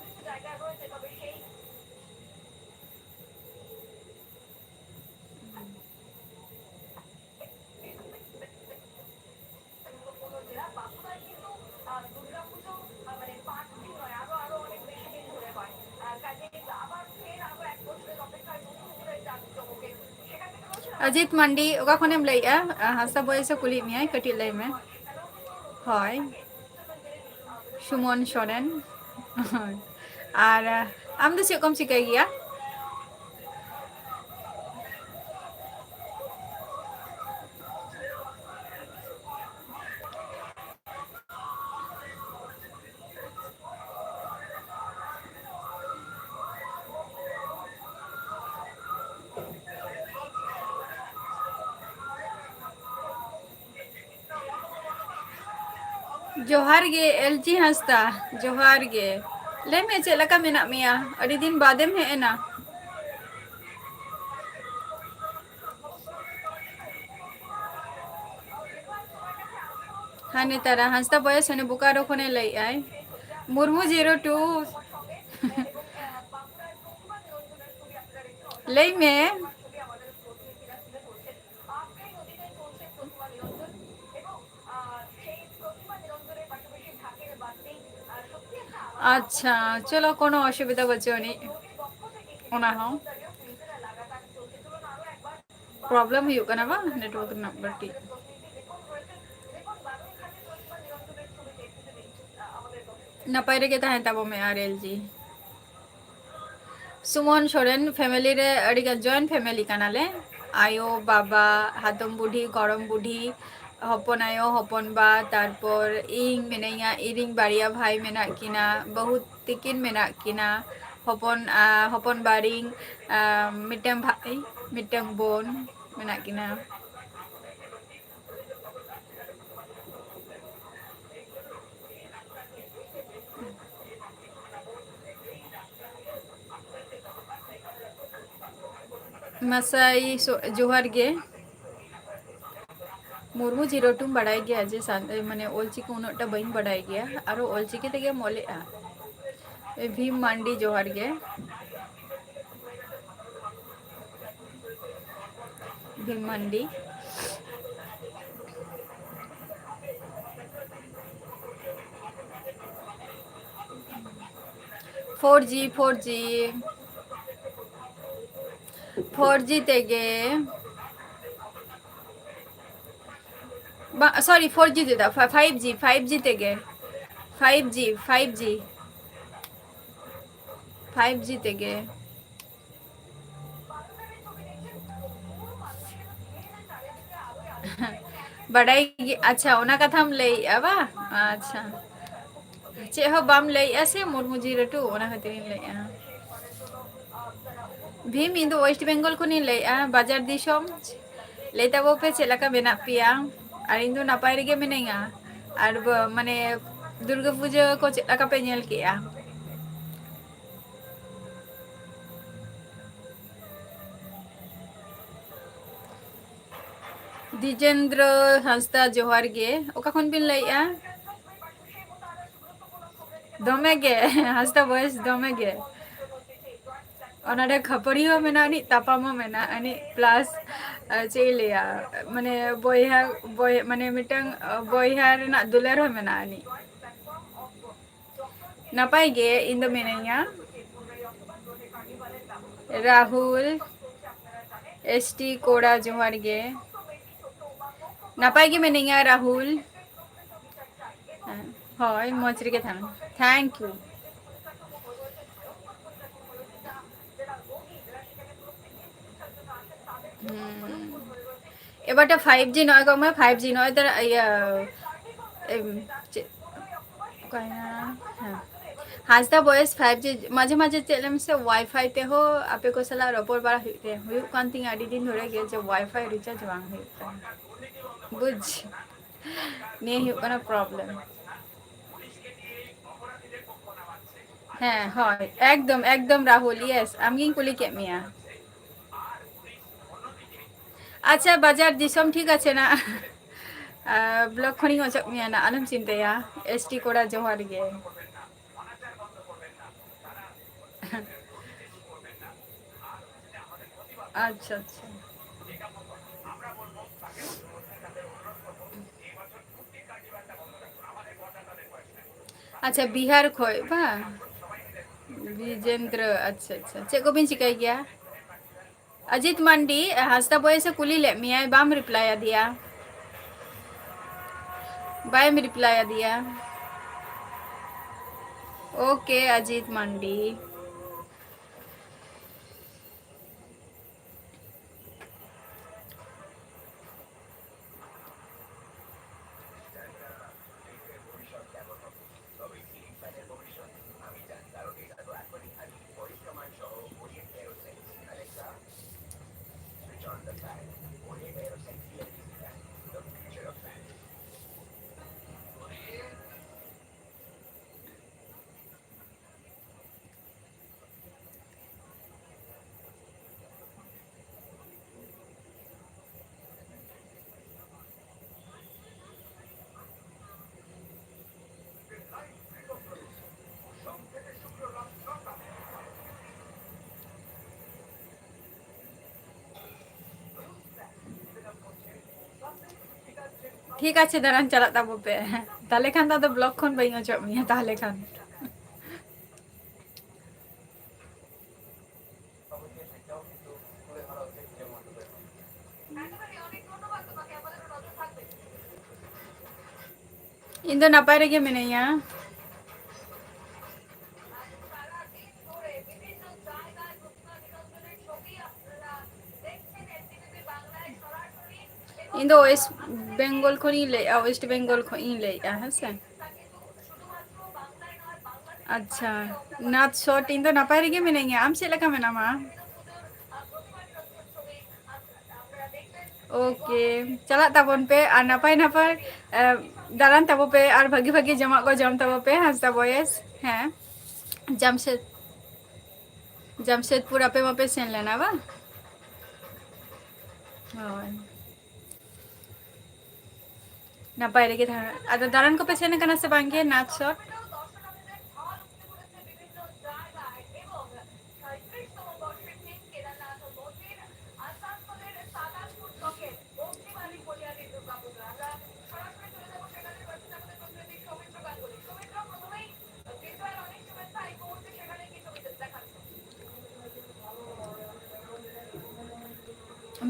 ᱚᱡᱤᱛ ᱢᱟᱱᱰᱤ, ᱚᱠᱟ ᱠᱷᱚᱱᱮᱢ ᱞᱟᱹᱭᱮᱜᱼᱟ? ᱦᱟᱸᱥᱫᱟ ᱵᱚᱭᱮᱥ ᱮ ᱠᱩᱞᱤᱭᱮᱫ ᱢᱮᱭᱟᱭ, ᱠᱟᱹᱴᱤᱡ ᱞᱟᱹᱭ ᱢᱮ᱾ ᱦᱳᱭ, ᱥᱩᱢᱚᱱ ᱥᱚᱨᱮᱱ᱾ ᱦᱳᱭ᱾ ᱟᱨ ᱟᱢ ᱫᱚ ᱪᱮᱫ ᱠᱚᱢ ᱪᱤᱠᱟᱹᱭ ᱜᱮᱭᱟ? ᱡᱚᱦᱟᱨ ᱜᱮ ᱮᱞ ᱡᱤ ᱦᱟᱸᱥᱫᱟ, ᱡᱚᱦᱟᱨ ᱜᱮ᱾ ᱞᱟᱹᱭ ᱢᱮ, ᱪᱮᱫ ᱞᱮᱠᱟ ᱢᱮᱱᱟᱜ ᱢᱮᱭᱟ? ᱟᱹᱰᱤ ᱫᱤᱱ ᱵᱟᱫᱮᱢ ᱦᱮᱡ ᱮᱱᱟ᱾ ᱦᱟᱱᱮ ᱛᱟᱨᱟ ᱦᱟᱸᱥᱫᱟ ᱵᱚᱭᱮᱥ, ᱦᱟᱱᱮ ᱵᱳᱠᱟᱨᱳ ᱠᱷᱚᱱᱮ ᱞᱟᱹᱭᱮᱜᱼᱟᱭ᱾ Murmu zero two. ᱞᱟᱹᱭ ᱢᱮ᱾ ᱟᱪᱪᱷᱟ, ᱪᱚᱞᱚ, ᱠᱳᱱᱳ ᱚᱥᱩᱵᱤᱫᱷᱟ ᱵᱟᱹᱪᱩᱜ ᱟᱹᱱᱤᱡ᱾ ᱚᱱᱟ ᱦᱚᱸ problem ᱦᱩᱭᱩᱜ ᱠᱟᱱᱟ ᱵᱟᱝ, network ᱨᱮᱱᱟᱜ ᱠᱟᱹᱴᱤᱡ᱾ ᱱᱟᱯᱟᱭ ᱨᱮᱜᱮ ᱛᱟᱦᱮᱱ ᱛᱟᱵᱚ ᱢᱮ ᱟᱨ ᱮᱞ ᱡᱤ᱾ ᱥᱩᱢᱚᱱ ᱥᱚᱨᱮᱱ family ᱨᱮ ᱟᱹᱰᱤ ᱜᱟᱱ joint family ᱠᱟᱱᱟᱞᱮ᱾ ᱟᱭᱳ, ᱵᱟᱵᱟ, ᱦᱟᱛᱚᱢ ᱵᱩᱰᱷᱤ, ᱜᱚᱲᱚᱢ ᱵᱩᱰᱷᱤ, ᱦᱚᱯᱚᱱ ᱟᱭᱳ, ᱦᱚᱯᱚᱱ ᱵᱟ, ᱛᱟᱨᱯᱚᱨ ᱤᱧ ᱢᱮᱱᱟᱹᱧᱟ, ᱤᱧᱨᱤᱧ ᱵᱟᱨᱭᱟ ᱵᱷᱟᱭ ᱢᱮᱱᱟᱜ ᱠᱤᱱᱟ, ᱵᱟᱹᱦᱩ ᱛᱤᱠᱤᱱ ᱢᱮᱱᱟᱜ ᱠᱤᱱᱟ, ᱦᱚᱯᱚᱱ, ᱟ, ᱦᱚᱯᱚᱱ ᱵᱟᱨᱤᱧ, ᱟ, ᱢᱤᱫᱴᱟᱝ ᱵᱷᱟᱭ, ᱢᱤᱫᱴᱟᱝ ᱵᱳᱱ ᱢᱮᱱᱟᱜ ᱠᱤᱱᱟ᱾ ᱢᱟᱥᱟᱭ ᱥᱚ-, ᱡᱚᱦᱟᱨ ᱜᱮ᱾ ᱢᱩᱨᱢᱩ ᱡᱤᱨᱳ ᱴᱩᱢ ᱵᱟᱲᱟᱭ ᱜᱮᱭᱟ ᱡᱮ ᱥᱟᱱ-, ᱮ, ᱢᱟᱱᱮ ᱚᱞᱪᱤᱠᱤ ᱩᱱᱟᱹᱜ ᱴᱟ ᱵᱟᱹᱧ ᱵᱟᱲᱟᱭ ᱜᱮᱭᱟ, ᱟᱨᱚ ᱚᱞᱪᱤᱠᱤ ᱛᱮᱜᱮᱢ ᱚᱞᱮᱜᱼᱟ? ᱮ, ᱵᱷᱤᱢ ᱢᱟᱱᱰᱤ, ᱡᱚᱦᱟᱨ ᱜᱮ᱾ ᱵᱷᱤᱢ ᱢᱟᱱᱰᱤ᱾ Four G, four G, four G ᱛᱮᱜᱮ᱾ ᱵᱟ-, sorry, four G ᱛᱮᱫᱚ, ᱯᱷᱟ-, five G, five G ᱛᱮᱜᱮ᱾ Five G, five G, five G ᱛᱮᱜᱮ᱾ ᱵᱟᱰᱟᱭ ᱜᱮ, ᱟᱪᱪᱷᱟ, ᱚᱱᱟ ᱠᱟᱛᱷᱟᱢ ᱞᱟᱹᱭᱮᱜᱼᱟ ᱵᱟ? ᱟᱪᱪᱷᱟ, ᱪᱮᱫ ᱦᱚᱸ ᱵᱟᱢ ᱞᱟᱹᱭᱮᱜᱼᱟ ᱥᱮ ᱢᱩᱨᱢᱩ ᱡᱤᱨᱟᱹᱴᱩ, ᱚᱱᱟ ᱠᱷᱟᱹᱛᱤᱨᱤᱧ ᱞᱟᱹᱭᱮᱜᱼᱟ᱾ ᱵᱷᱤᱢ, ᱤᱧ ᱫᱚ West Bengal ᱠᱷᱚᱱᱤᱧ ᱞᱟᱹᱭᱮᱜᱼᱟ, ᱵᱟᱡᱟᱨ ᱫᱤᱥᱚᱢ᱾ ᱞᱟᱹᱭ ᱛᱟᱵᱚ ᱯᱮ ᱪᱮᱫ ᱞᱮᱠᱟ ᱢᱮᱱᱟᱜ ᱯᱮᱭᱟ? ᱟᱨ ᱤᱧ ᱫᱚ ᱱᱟᱯᱟᱭ ᱨᱮᱜᱮ ᱢᱤᱱᱟᱹᱧᱟ᱾ ᱟᱨ ᱵᱚ-, ᱢᱟᱱᱮ ᱫᱩᱨᱜᱟᱹ ᱯᱩᱡᱟᱹ ᱠᱚ ᱪᱮᱫ ᱞᱮᱠᱟ ᱯᱮ ᱧᱮᱞ ᱠᱮᱜᱼᱟ? ᱫᱤᱡᱮᱱᱫᱨᱚ ᱦᱟᱸᱥᱫᱟ, ᱡᱚᱦᱟᱨ ᱜᱮ᱾ ᱚᱠᱟ ᱠᱷᱚᱱ ᱵᱤᱱ ᱞᱟᱹᱭᱮᱜᱼᱟ? ᱫᱚᱢᱮ ᱜᱮ, ᱦᱟᱸᱥᱫᱟ voice ᱫᱚᱢᱮ ᱜᱮ᱾ ᱚᱱᱟᱨᱮ ᱠᱷᱟᱹᱯᱟᱹᱨᱤ ᱦᱚᱸ ᱢᱮᱱᱟᱜ ᱟᱹᱱᱤᱡ, ᱛᱟᱯᱟᱢ ᱦᱚᱸ ᱢᱮᱱᱟᱜ ᱟᱹᱱᱤᱡ, plus, ᱟᱨ ᱪᱮᱫ ᱤᱧ ᱞᱟᱹᱭᱟ, ᱢᱟᱱᱮ ᱵᱚᱭᱦᱟ, ᱵᱚᱭ-, ᱢᱟᱱᱮ ᱢᱤᱫᱴᱟᱝ, ᱟᱨ, ᱵᱚᱭᱦᱟ ᱨᱮᱱᱟᱜ ᱫᱩᱞᱟᱹᱲ ᱦᱚᱸ ᱢᱮᱱᱟᱜ ᱟᱹᱱᱤᱡ᱾ ᱱᱟᱯᱟᱭ ᱜᱮ ᱤᱧ ᱫᱚ ᱢᱤᱱᱟᱹᱧᱟ᱾ ᱨᱟᱦᱩᱞ, S T ᱠᱚᱲᱟ, ᱡᱚᱦᱟᱨ ᱜᱮ᱾ ᱱᱟᱯᱟᱭ ᱜᱮ ᱢᱤᱱᱟᱹᱧᱟ, ᱨᱟᱦᱩᱞ᱾ ᱦᱳᱭ, ᱢᱚᱡᱽ ᱨᱮᱜᱮ ᱛᱟᱦᱮᱱ᱾ Thank you᱾ ᱦᱩᱸ᱾ ᱮᱵᱟᱨ ᱴᱟ ᱯᱷᱟᱭᱤᱵᱷ ᱡᱤ ᱱᱚᱜᱼᱚᱭ ᱠᱚ ᱮᱢᱟ, ᱯᱷᱟᱭᱤᱵᱷ ᱡᱤ ᱱᱚᱜᱼᱚᱭ ᱛᱚᱨᱟ ᱤᱭᱟᱹ, ᱮᱢ, ᱪᱮᱫ, ᱚᱠᱟᱭᱮᱱᱟ? ᱦᱮᱸ᱾ ᱦᱟᱸᱥᱫᱟ ᱵᱚᱭᱮᱥ ᱯᱷᱟᱭᱤᱵᱷ ᱡᱤ, ᱢᱟᱡᱷᱮ ᱢᱟᱡᱷᱮ ᱪᱮᱫ ᱞᱟᱹᱭ ᱢᱮᱥᱮ, ᱣᱟᱭᱯᱷᱟᱭ ᱛᱮᱦᱚᱸ ᱟᱯᱮ ᱠᱚ ᱥᱟᱞᱟᱜ ᱨᱚᱯᱚᱲ ᱵᱟᱲᱟ ᱦᱩᱭᱩᱜ ᱛᱮ, ᱦᱩᱭᱩᱜ ᱠᱟᱱ ᱛᱤᱧᱟ ᱟᱹᱰᱤ ᱫᱤᱱ ᱫᱷᱚᱨᱮ ᱜᱮ, ᱡᱮ ᱣᱟᱭᱯᱷᱟᱭ ᱨᱤᱪᱟᱨᱡᱽ ᱵᱟᱝ ᱦᱩᱭᱩᱜ ᱠᱟᱱᱟ᱾ ᱵᱩᱡᱽ? ᱱᱤᱭᱟᱹ ᱦᱩᱭᱩᱜ ᱠᱟᱱᱟ ᱯᱨᱚᱵᱞᱮᱢ᱾ ᱦᱮᱸ, ᱦᱳᱭ, ᱮᱠᱫᱚᱢ, ᱮᱠᱫᱚᱢ ᱨᱟᱦᱩᱞ, yes, ᱟᱢᱜᱤᱧ ᱠᱩᱞᱤ ᱠᱮᱫ ᱢᱮᱭᱟ᱾ ᱟᱪᱪᱷᱟ, ᱵᱟᱡᱟᱨ ᱫᱤᱥᱚᱢ ᱴᱷᱤᱠ ᱟᱪᱷᱮ ᱱᱟ? ᱟᱨ ᱵᱞᱚᱠ ᱠᱷᱚᱱᱤᱧ ᱚᱪᱚᱜ ᱢᱮᱭᱟ ᱱᱟ, ᱟᱞᱚᱢ ᱪᱤᱱᱛᱟᱹᱭᱟ᱾ ᱮᱥ ᱴᱤ ᱠᱚᱲᱟ ᱡᱚᱦᱟᱨ ᱜᱮ᱾ ᱟᱪᱪᱷᱟ, ᱟᱪᱪᱷᱟ᱾ ᱟᱪᱪᱷᱟ, ᱵᱤᱦᱟᱨ ᱠᱷᱚᱡ ᱵᱟᱝ? ᱵᱤᱡᱮᱱᱫᱨᱚ, ᱟᱪᱪᱷᱟ, ᱟᱪᱪᱷᱟ᱾ ᱪᱮᱫ ᱠᱚᱵᱤᱱ ᱪᱤᱠᱟᱹᱭ ᱜᱮᱭᱟ? ᱚᱡᱤᱛ ᱢᱟᱱᱰᱤ, ᱦᱟᱸᱥᱫᱟ ᱵᱚᱭᱮᱥ ᱮ ᱠᱩᱞᱤ ᱞᱮᱫ ᱢᱮᱭᱟᱭ, ᱵᱟᱢ ᱨᱤᱯᱞᱟᱭ ᱟᱫᱮᱭᱟ᱾ ᱵᱟᱭ ᱨᱤᱯᱞᱟᱭ ᱟᱫᱮᱭᱟ᱾ ᱳᱠᱮ, ᱚᱡᱤᱛ ᱢᱟᱱᱰᱤ᱾ ᱴᱷᱤᱠ ᱟᱪᱷᱮ, ᱫᱟᱬᱟᱱ ᱪᱟᱞᱟᱜ ᱛᱟᱵᱚ ᱯᱮ᱾ ᱛᱟᱦᱞᱮ ᱠᱷᱟᱱ ᱫᱚ ᱟᱫᱚ ᱵᱞᱚᱠ ᱠᱷᱚᱱ ᱵᱟᱹᱧ ᱚᱪᱚᱜ ᱢᱮᱭᱟ ᱛᱟᱦᱞᱮ ᱠᱷᱟᱱ᱾ ᱤᱧ ᱫᱚ ᱱᱟᱯᱟᱭ ᱨᱮᱜᱮ ᱢᱤᱱᱟᱹᱧᱟ᱾ ᱤᱧ ᱫᱚ ᱳᱭᱮᱥᱴ ᱵᱮᱝᱜᱚᱞ ᱠᱷᱚᱱᱤᱧ ᱞᱟᱹᱭᱮᱫᱼᱟ, ᱳᱭᱮᱥᱴ ᱵᱮᱝᱜᱚᱞ ᱠᱷᱚᱱᱤᱧ ᱞᱟᱹᱭᱮᱫᱼᱟ, ᱦᱮᱸ ᱥᱮ᱾ ᱟᱪᱪᱷᱟ, ᱱᱟᱛᱷ ᱥᱚᱴ, ᱤᱧ ᱫᱚ ᱱᱟᱯᱟᱭ ᱨᱮᱜᱮ ᱢᱤᱱᱟᱹᱧᱟ᱾ ᱟᱢ ᱪᱮᱫ ᱞᱮᱠᱟ ᱢᱮᱱᱟᱢᱟ? ᱳᱠᱮ, ᱪᱟᱞᱟᱜ ᱛᱟᱵᱚᱱ ᱯᱮ ᱟᱨ ᱱᱟᱯᱟᱭ ᱱᱟᱯᱟᱭ, ᱮ, ᱫᱟᱬᱟᱱ ᱛᱟᱵᱚ ᱯᱮ ᱟᱨ ᱵᱷᱟᱹᱜᱤ ᱵᱷᱟᱹᱜᱤ ᱡᱚᱢᱟᱜ ᱠᱚ ᱡᱚᱢ ᱛᱟᱵᱚ ᱯᱮ, ᱦᱟᱸᱥᱫᱟ ᱵᱚᱭᱮᱥ᱾ ᱦᱮᱸ, ᱡᱟᱢᱥᱮᱫ-, ᱡᱟᱢᱥᱮᱫᱽᱯᱩᱨ ᱟᱯᱮ ᱢᱟᱯᱮ ᱥᱮᱱ ᱞᱮᱱᱟ ᱵᱟᱝ? ᱦᱳᱭ᱾ ᱱᱟᱯᱟᱭ ᱨᱮᱜᱮ ᱛᱟᱦᱮᱸ᱾ ᱟᱫᱚ ᱫᱟᱬᱟᱱ ᱠᱚᱯᱮ ᱥᱮᱱ ᱟᱠᱟᱱᱟ ᱥᱮ ᱵᱟᱝ ᱜᱮ ᱱᱟᱛᱷ ᱥᱚᱴ?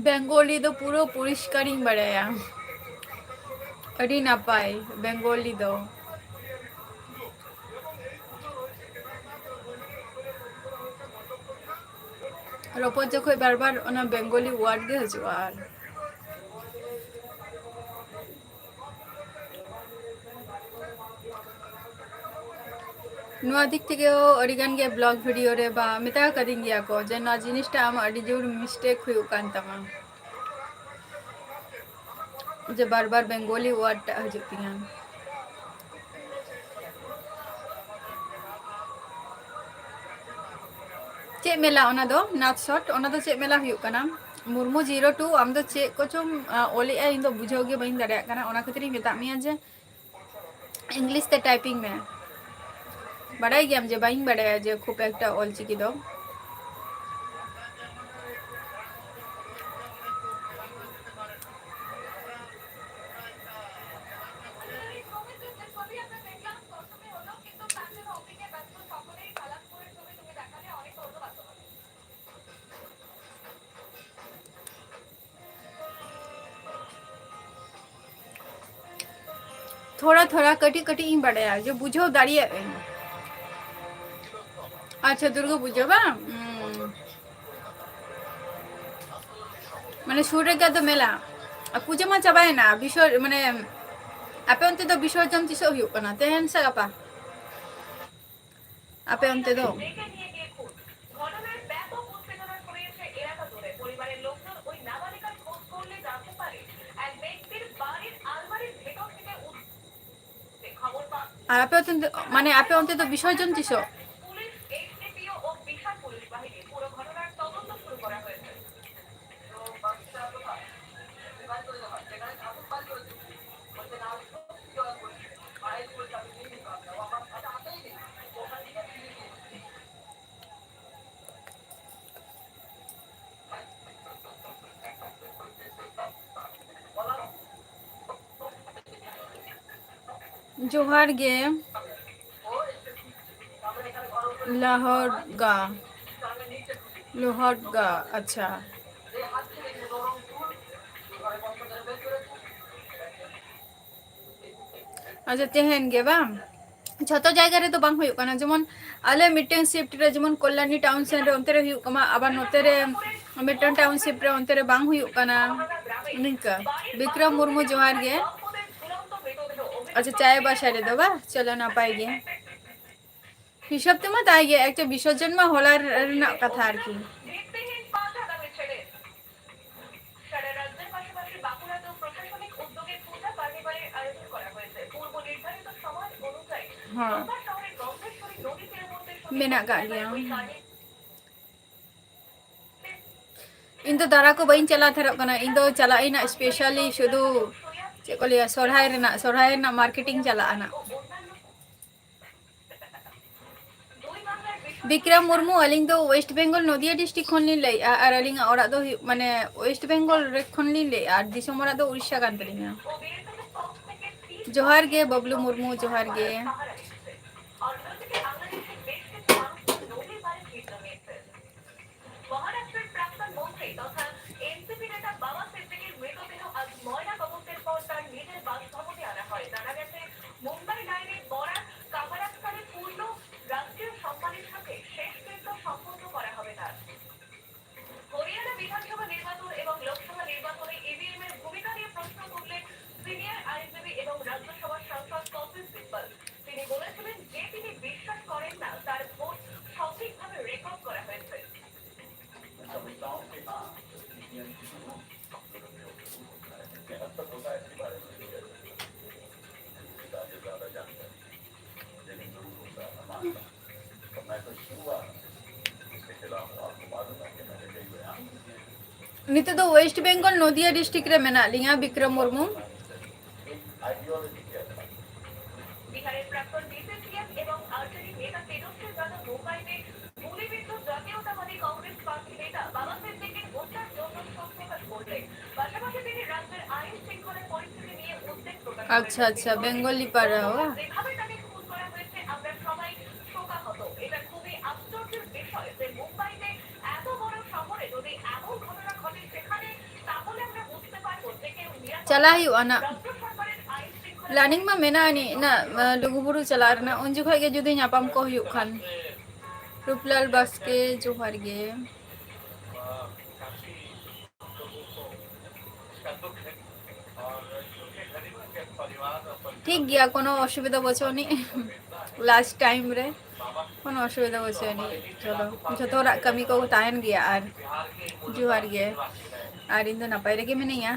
ᱵᱮᱝᱜᱚᱞᱤ ᱫᱚ ᱯᱩᱨᱟᱹ ᱯᱚᱨᱤᱥᱠᱟᱨᱤᱧ ᱵᱟᱲᱟᱭᱟ᱾ ᱟᱹᱰᱤ ᱱᱟᱯᱟᱭ ᱵᱮᱝᱜᱚᱞᱤ ᱫᱚ᱾ ᱨᱚᱯᱚᱲ ᱡᱚᱠᱷᱚᱡ ᱵᱟᱨ ᱵᱟᱨ ᱚᱱᱟ ᱵᱮᱝᱜᱚᱞᱤ word ᱜᱮ ᱦᱤᱡᱩᱜᱼᱟ᱾ ᱟᱨ ᱱᱚᱣᱟ ᱫᱤᱠ ᱛᱷᱮᱠᱮ ᱦᱚᱸ ᱟᱹᱰᱤ ᱜᱟᱱ ᱜᱮ blog video ᱨᱮ ᱵᱟ ᱢᱮᱛᱟ ᱟᱠᱟᱫᱤᱧ ᱜᱮᱭᱟ ᱠᱚ ᱡᱮ ᱱᱚᱣᱟ ᱡᱤᱱᱤᱥᱴᱟ ᱟᱢᱟᱜ ᱟᱹᱰᱤ ᱡᱳᱨ mistake ᱦᱩᱭᱩᱜ ᱠᱟᱱ ᱛᱟᱢᱟ, ᱡᱮ ᱵᱟᱨ ᱵᱟᱨ ᱵᱮᱝᱜᱚᱞᱤ word ᱴᱟᱜ ᱦᱤᱡᱩᱜ ᱛᱤᱧᱟ᱾ ᱪᱮᱫ ᱢᱮᱞᱟ ᱚᱱᱟ ᱫᱚ? ᱱᱟᱛᱷ ᱥᱚᱴ, ᱚᱱᱟ ᱫᱚ ᱪᱮᱫ ᱢᱮᱞᱟ ᱦᱩᱭᱩᱜ ᱠᱟᱱᱟ? ᱢᱩᱨᱢᱩ zero two, ᱟᱢ ᱫᱚ ᱪᱮᱫ ᱠᱚᱪᱚᱢ, ᱟ, ᱚᱞᱮᱜᱼᱟ, ᱤᱧ ᱫᱚ ᱵᱩᱡᱷᱟᱹᱣ ᱜᱮ ᱵᱟᱹᱧ ᱫᱟᱲᱮᱭᱟᱜ ᱠᱟᱱᱟ, ᱚᱱᱟ ᱠᱷᱟᱹᱛᱤᱨ ᱤᱧ ᱢᱮᱛᱟᱜ ᱢᱮᱭᱟ ᱡᱮ English ᱛᱮ typing ᱢᱮ᱾ ᱵᱟᱰᱟᱭ ᱜᱮᱭᱟᱢ ᱡᱮ ᱵᱟᱹᱧ ᱵᱟᱰᱟᱭᱟ ᱡᱮ ᱠᱷᱩᱵ ᱮᱠᱴᱟ ᱚᱞᱪᱤᱠᱤ ᱫᱚ᱾ ᱛᱷᱚᱲᱟ ᱛᱷᱚᱲᱟ, ᱠᱟᱹᱴᱤᱡ ᱠᱟᱹᱴᱤᱡ ᱤᱧ ᱵᱟᱰᱟᱭᱟ, ᱡᱮ ᱵᱩᱡᱷᱟᱹᱣ ᱫᱟᱲᱮᱭᱟᱜ ᱟᱹᱧ᱾ ᱟᱪᱪᱷᱟ, ᱫᱩᱨᱜᱟᱹ ᱯᱩᱡᱟᱹ ᱵᱟᱝ? ᱩᱸ᱾ ᱢᱟᱱᱮ ᱥᱩᱨ ᱨᱮᱜᱮ ᱟᱫᱚ ᱢᱮᱞᱟ᱾ ᱟᱨ ᱯᱩᱡᱟᱹ ᱢᱟ ᱪᱟᱵᱟᱭᱮᱱᱟ, ᱵᱤᱥᱚᱨ-, ᱢᱟᱱᱮ, ᱟᱯᱮ ᱚᱱᱛᱮ ᱫᱚ ᱵᱤᱥᱚᱨᱡᱚᱱ ᱛᱤᱥᱚᱜ ᱦᱩᱭᱩᱜ ᱠᱟᱱᱟ, ᱛᱮᱦᱮᱧ ᱥᱮ ᱜᱟᱯᱟ? ᱟᱯᱮ ᱚᱱᱛᱮ ᱫᱚ? ᱟᱨ ᱟᱯᱮ ᱚᱱᱛᱮ ᱫᱚ, ᱢᱟᱱᱮ, ᱟᱯᱮ ᱚᱱᱛᱮ ᱫᱚ ᱵᱤᱥᱚᱨᱡᱚᱱ ᱛᱤᱥᱚᱜ? ᱡᱚᱦᱟᱨ ᱜᱮ᱾ ᱞᱚᱦᱚᱫᱜᱟ, ᱞᱚᱦᱚᱫᱜᱟ, ᱟᱪᱪᱷᱟ᱾ ᱟᱪᱪᱷᱟ, ᱛᱮᱦᱮᱧ ᱜᱮ ᱵᱟᱝ? ᱡᱷᱚᱛᱚ ᱡᱟᱭᱜᱟ ᱨᱮᱫᱚ ᱵᱟᱝ ᱦᱩᱭᱩᱜ ᱠᱟᱱᱟ, ᱡᱮᱢᱚᱱ ᱟᱞᱮ ᱢᱤᱫᱴᱮᱱ shift ᱨᱮ, ᱡᱮᱢᱚᱱ ᱠᱚᱞᱭᱟᱱᱤ ᱴᱟᱣᱩᱱ ᱥᱮᱱ ᱨᱮ, ᱚᱱᱛᱮ ᱨᱮ ᱦᱩᱭᱩᱜ ᱠᱟᱱᱟ, ᱟᱵᱟᱨ ᱱᱚᱛᱮ ᱨᱮ ᱢᱤᱫᱴᱮᱱ township ᱨᱮ, ᱚᱱᱛᱮ ᱨᱮ ᱵᱟᱝ ᱦᱩᱭᱩᱜ ᱠᱟᱱᱟ᱾ ᱱᱤᱝᱠᱟ᱾ ᱵᱤᱠᱨᱚᱢ ᱢᱩᱨᱢᱩ, ᱡᱚᱦᱟᱨ ᱜᱮ᱾ ᱟᱪᱪᱷᱟ, ᱪᱟᱭ ᱵᱟᱥᱟ ᱨᱮᱫᱚ ᱵᱟ? ᱪᱚᱞᱚ, ᱱᱟᱯᱟᱭ ᱜᱮ᱾ ᱦᱤᱥᱟᱹᱵ ᱛᱮᱢᱟ ᱛᱟᱭ ᱜᱮ, ᱮᱠᱪᱩᱭᱮᱞᱤ ᱵᱤᱥᱚᱨᱡᱚᱱ ᱢᱟ ᱦᱚᱞᱟ ᱨᱮᱱᱟᱜ ᱠᱟᱛᱷᱟ ᱟᱨᱠᱤ᱾ ᱦᱮᱸ᱾ ᱢᱮᱱᱟᱜ ᱠᱟᱜ ᱜᱮᱭᱟ᱾ ᱤᱧ ᱫᱚ ᱫᱟᱬᱟ ᱠᱚ ᱵᱟᱹᱧ ᱪᱟᱞᱟᱣ ᱛᱷᱟᱨᱚᱜ ᱠᱟᱱᱟ, ᱤᱧ ᱫᱚ ᱪᱟᱞᱟᱜ ᱟᱹᱧ ᱱᱟᱜ specially ᱥᱩᱫᱷᱩ, ᱪᱮᱫ ᱠᱚ ᱞᱟᱹᱭᱟ, ᱥᱚᱨᱦᱟᱭ ᱨᱮᱱᱟᱜ, ᱥᱚᱨᱦᱟᱭ ᱨᱮᱱᱟᱜ marketing ᱪᱟᱞᱟᱜᱼᱟ ᱱᱟᱜ᱾ ᱵᱤᱠᱨᱚᱢ ᱢᱩᱨᱢᱩ, ᱟᱹᱞᱤᱧ ᱫᱚ West Bengal ᱱᱚᱫᱤᱭᱟ district ᱠᱷᱚᱱ ᱞᱤᱧ ᱞᱟᱹᱭᱮᱫᱼᱟ, ᱟᱨ ᱟᱹᱞᱤᱧᱟᱜ ᱚᱲᱟᱜ ᱫᱚ ᱦᱩᱭᱩᱜ, ᱢᱟᱱᱮ, West Bengal ᱨᱮ ᱠᱷᱚᱱ ᱞᱤᱧ ᱞᱟᱹᱭᱮᱫᱼᱟ, ᱟᱨ ᱫᱤᱥᱚᱢ ᱚᱲᱟᱜ ᱫᱚ ᱩᱲᱤᱥᱥᱟ ᱠᱟᱱ ᱛᱟᱹᱞᱤᱧᱟ᱾ ᱡᱚᱦᱟᱨ ᱜᱮ ᱵᱟᱵᱞᱩ ᱢᱩᱨᱢᱩ, ᱡᱚᱦᱟᱨ ᱜᱮ᱾ মহারাষ্ট্রের প্রাক্তন মন্ত্রী তথা এনসিপি নেতা বাবা সিদ্দিকীর মৃতদেহ আজ ময়না তদন্তের পর তার নিজের বাসভবনে আনা হয়। জানা গেছে, মুম্বাই ডায়েরির বরাক কামারাস্থানে পূর্ণ রাষ্ট্রীয় সম্মানের সাথে শেষকৃত্য সম্পন্ন করা হবে তার। হরিয়ানা বিধানসভা নির্বাচন এবং লোকসভা নির্বাচনে ইভিএম এর ভূমিকা ᱱᱤᱛᱚᱜ ᱫᱚ ᱳᱭᱮᱥᱴ ᱵᱮᱝᱜᱚᱞ ᱱᱚᱫᱤᱭᱟ ᱰᱤᱥᱴᱨᱤᱠᱴ ᱨᱮ ᱢᱮᱱᱟᱜ ᱞᱤᱧᱟ, ᱵᱤᱠᱨᱚᱢ ᱢᱩᱨᱢᱩ᱾ ᱵᱤᱦᱟᱨᱮᱨ ᱯᱨᱟᱠᱛᱚᱱ ᱵᱤ ᱥᱤ ᱥᱤ ᱮᱢ ᱮᱵᱚᱝ ᱟᱨ ᱡᱮ ᱰᱤ ᱱᱮᱛᱟ তেজস্বী যাদব মুম্বাইতে গুলিবিদ্ধ জাতীয়তাবাদী কংগ্রেস প্রার্থী নেতা বাবা সিদ্দিকীর হত্যার জন্য শোক প্রকাশ করলেন। পাশাপাশি তিনি রাজ্যের আইন শৃঙ্খলা পরিস্থিতি নিয়ে উদ্বেগ প্রকাশ করেন। আচ্ছা, আচ্ছা, বেঙ্গলি পাড়া, ও। যেভাবে তাকে খুন করা হয়েছে, আমরা সবাই শোকাহত। এটা খুবই আশ্চর্যের বিষয় যে মুম্বাইতে এত বড় শহরে যদি এমন ঘটনা ঘটে, সেখানে তাহলে আমরা বুঝতে পারবো যে কেউ নিরাপদ চাᱞᱟᱜ ᱦᱩᱭᱩᱜᱼᱟ ᱱᱟᱜ᱾ রাজ্য সরকারের আইন শৃঙ্খলা প্ল্যানিং ᱢᱟ ᱢᱮᱱᱟᱜ ᱟᱹᱱᱤᱡ ᱱᱟᱜ, ᱞᱩᱜᱩᱵᱩᱨᱩ ᱪᱟᱞᱟᱜ ᱨᱮᱱᱟᱜ᱾ ᱩᱱ ᱡᱚᱠᱷᱚᱡ ᱜᱮ ᱡᱩᱫᱤ ᱧᱟᱯᱟᱢ ᱠᱚ ᱦᱩᱭᱩᱜ ᱠᱷᱟᱱ᱾ ᱨᱩᱯᱞᱟᱞ ᱵᱟᱥᱠᱮ, ᱡᱚᱦᱟᱨ ᱜᱮ᱾ ᱴᱷᱤᱠ ᱜᱮᱭᱟ, ᱠᱳᱱᱳ ᱚᱥᱩᱵᱤᱫᱷᱟ ᱵᱟᱹᱪᱩᱜ ᱟᱹᱱᱤᱡ᱾ ᱞᱟᱥᱴ ᱴᱟᱭᱤᱢ ᱨᱮ ᱠᱳᱱᱳ ᱚᱥᱩᱵᱤᱫᱷᱟ ᱵᱟᱹᱪᱩᱜ ᱟᱹᱱᱤᱡ᱾ ᱪᱚᱞᱚ, ᱡᱚᱛᱚ ᱦᱚᱲᱟᱜ ᱠᱟᱹᱢᱤ ᱠᱚ ᱛᱟᱦᱮᱱ ᱜᱮᱭᱟ᱾ ᱟᱨ ᱡᱚᱦᱟᱨ ᱜᱮ, ᱟᱨ ᱤᱧ ᱫᱚ ᱱᱟᱯᱟᱭ ᱨᱮᱜᱮ ᱢᱤᱱᱟᱹᱧᱟ᱾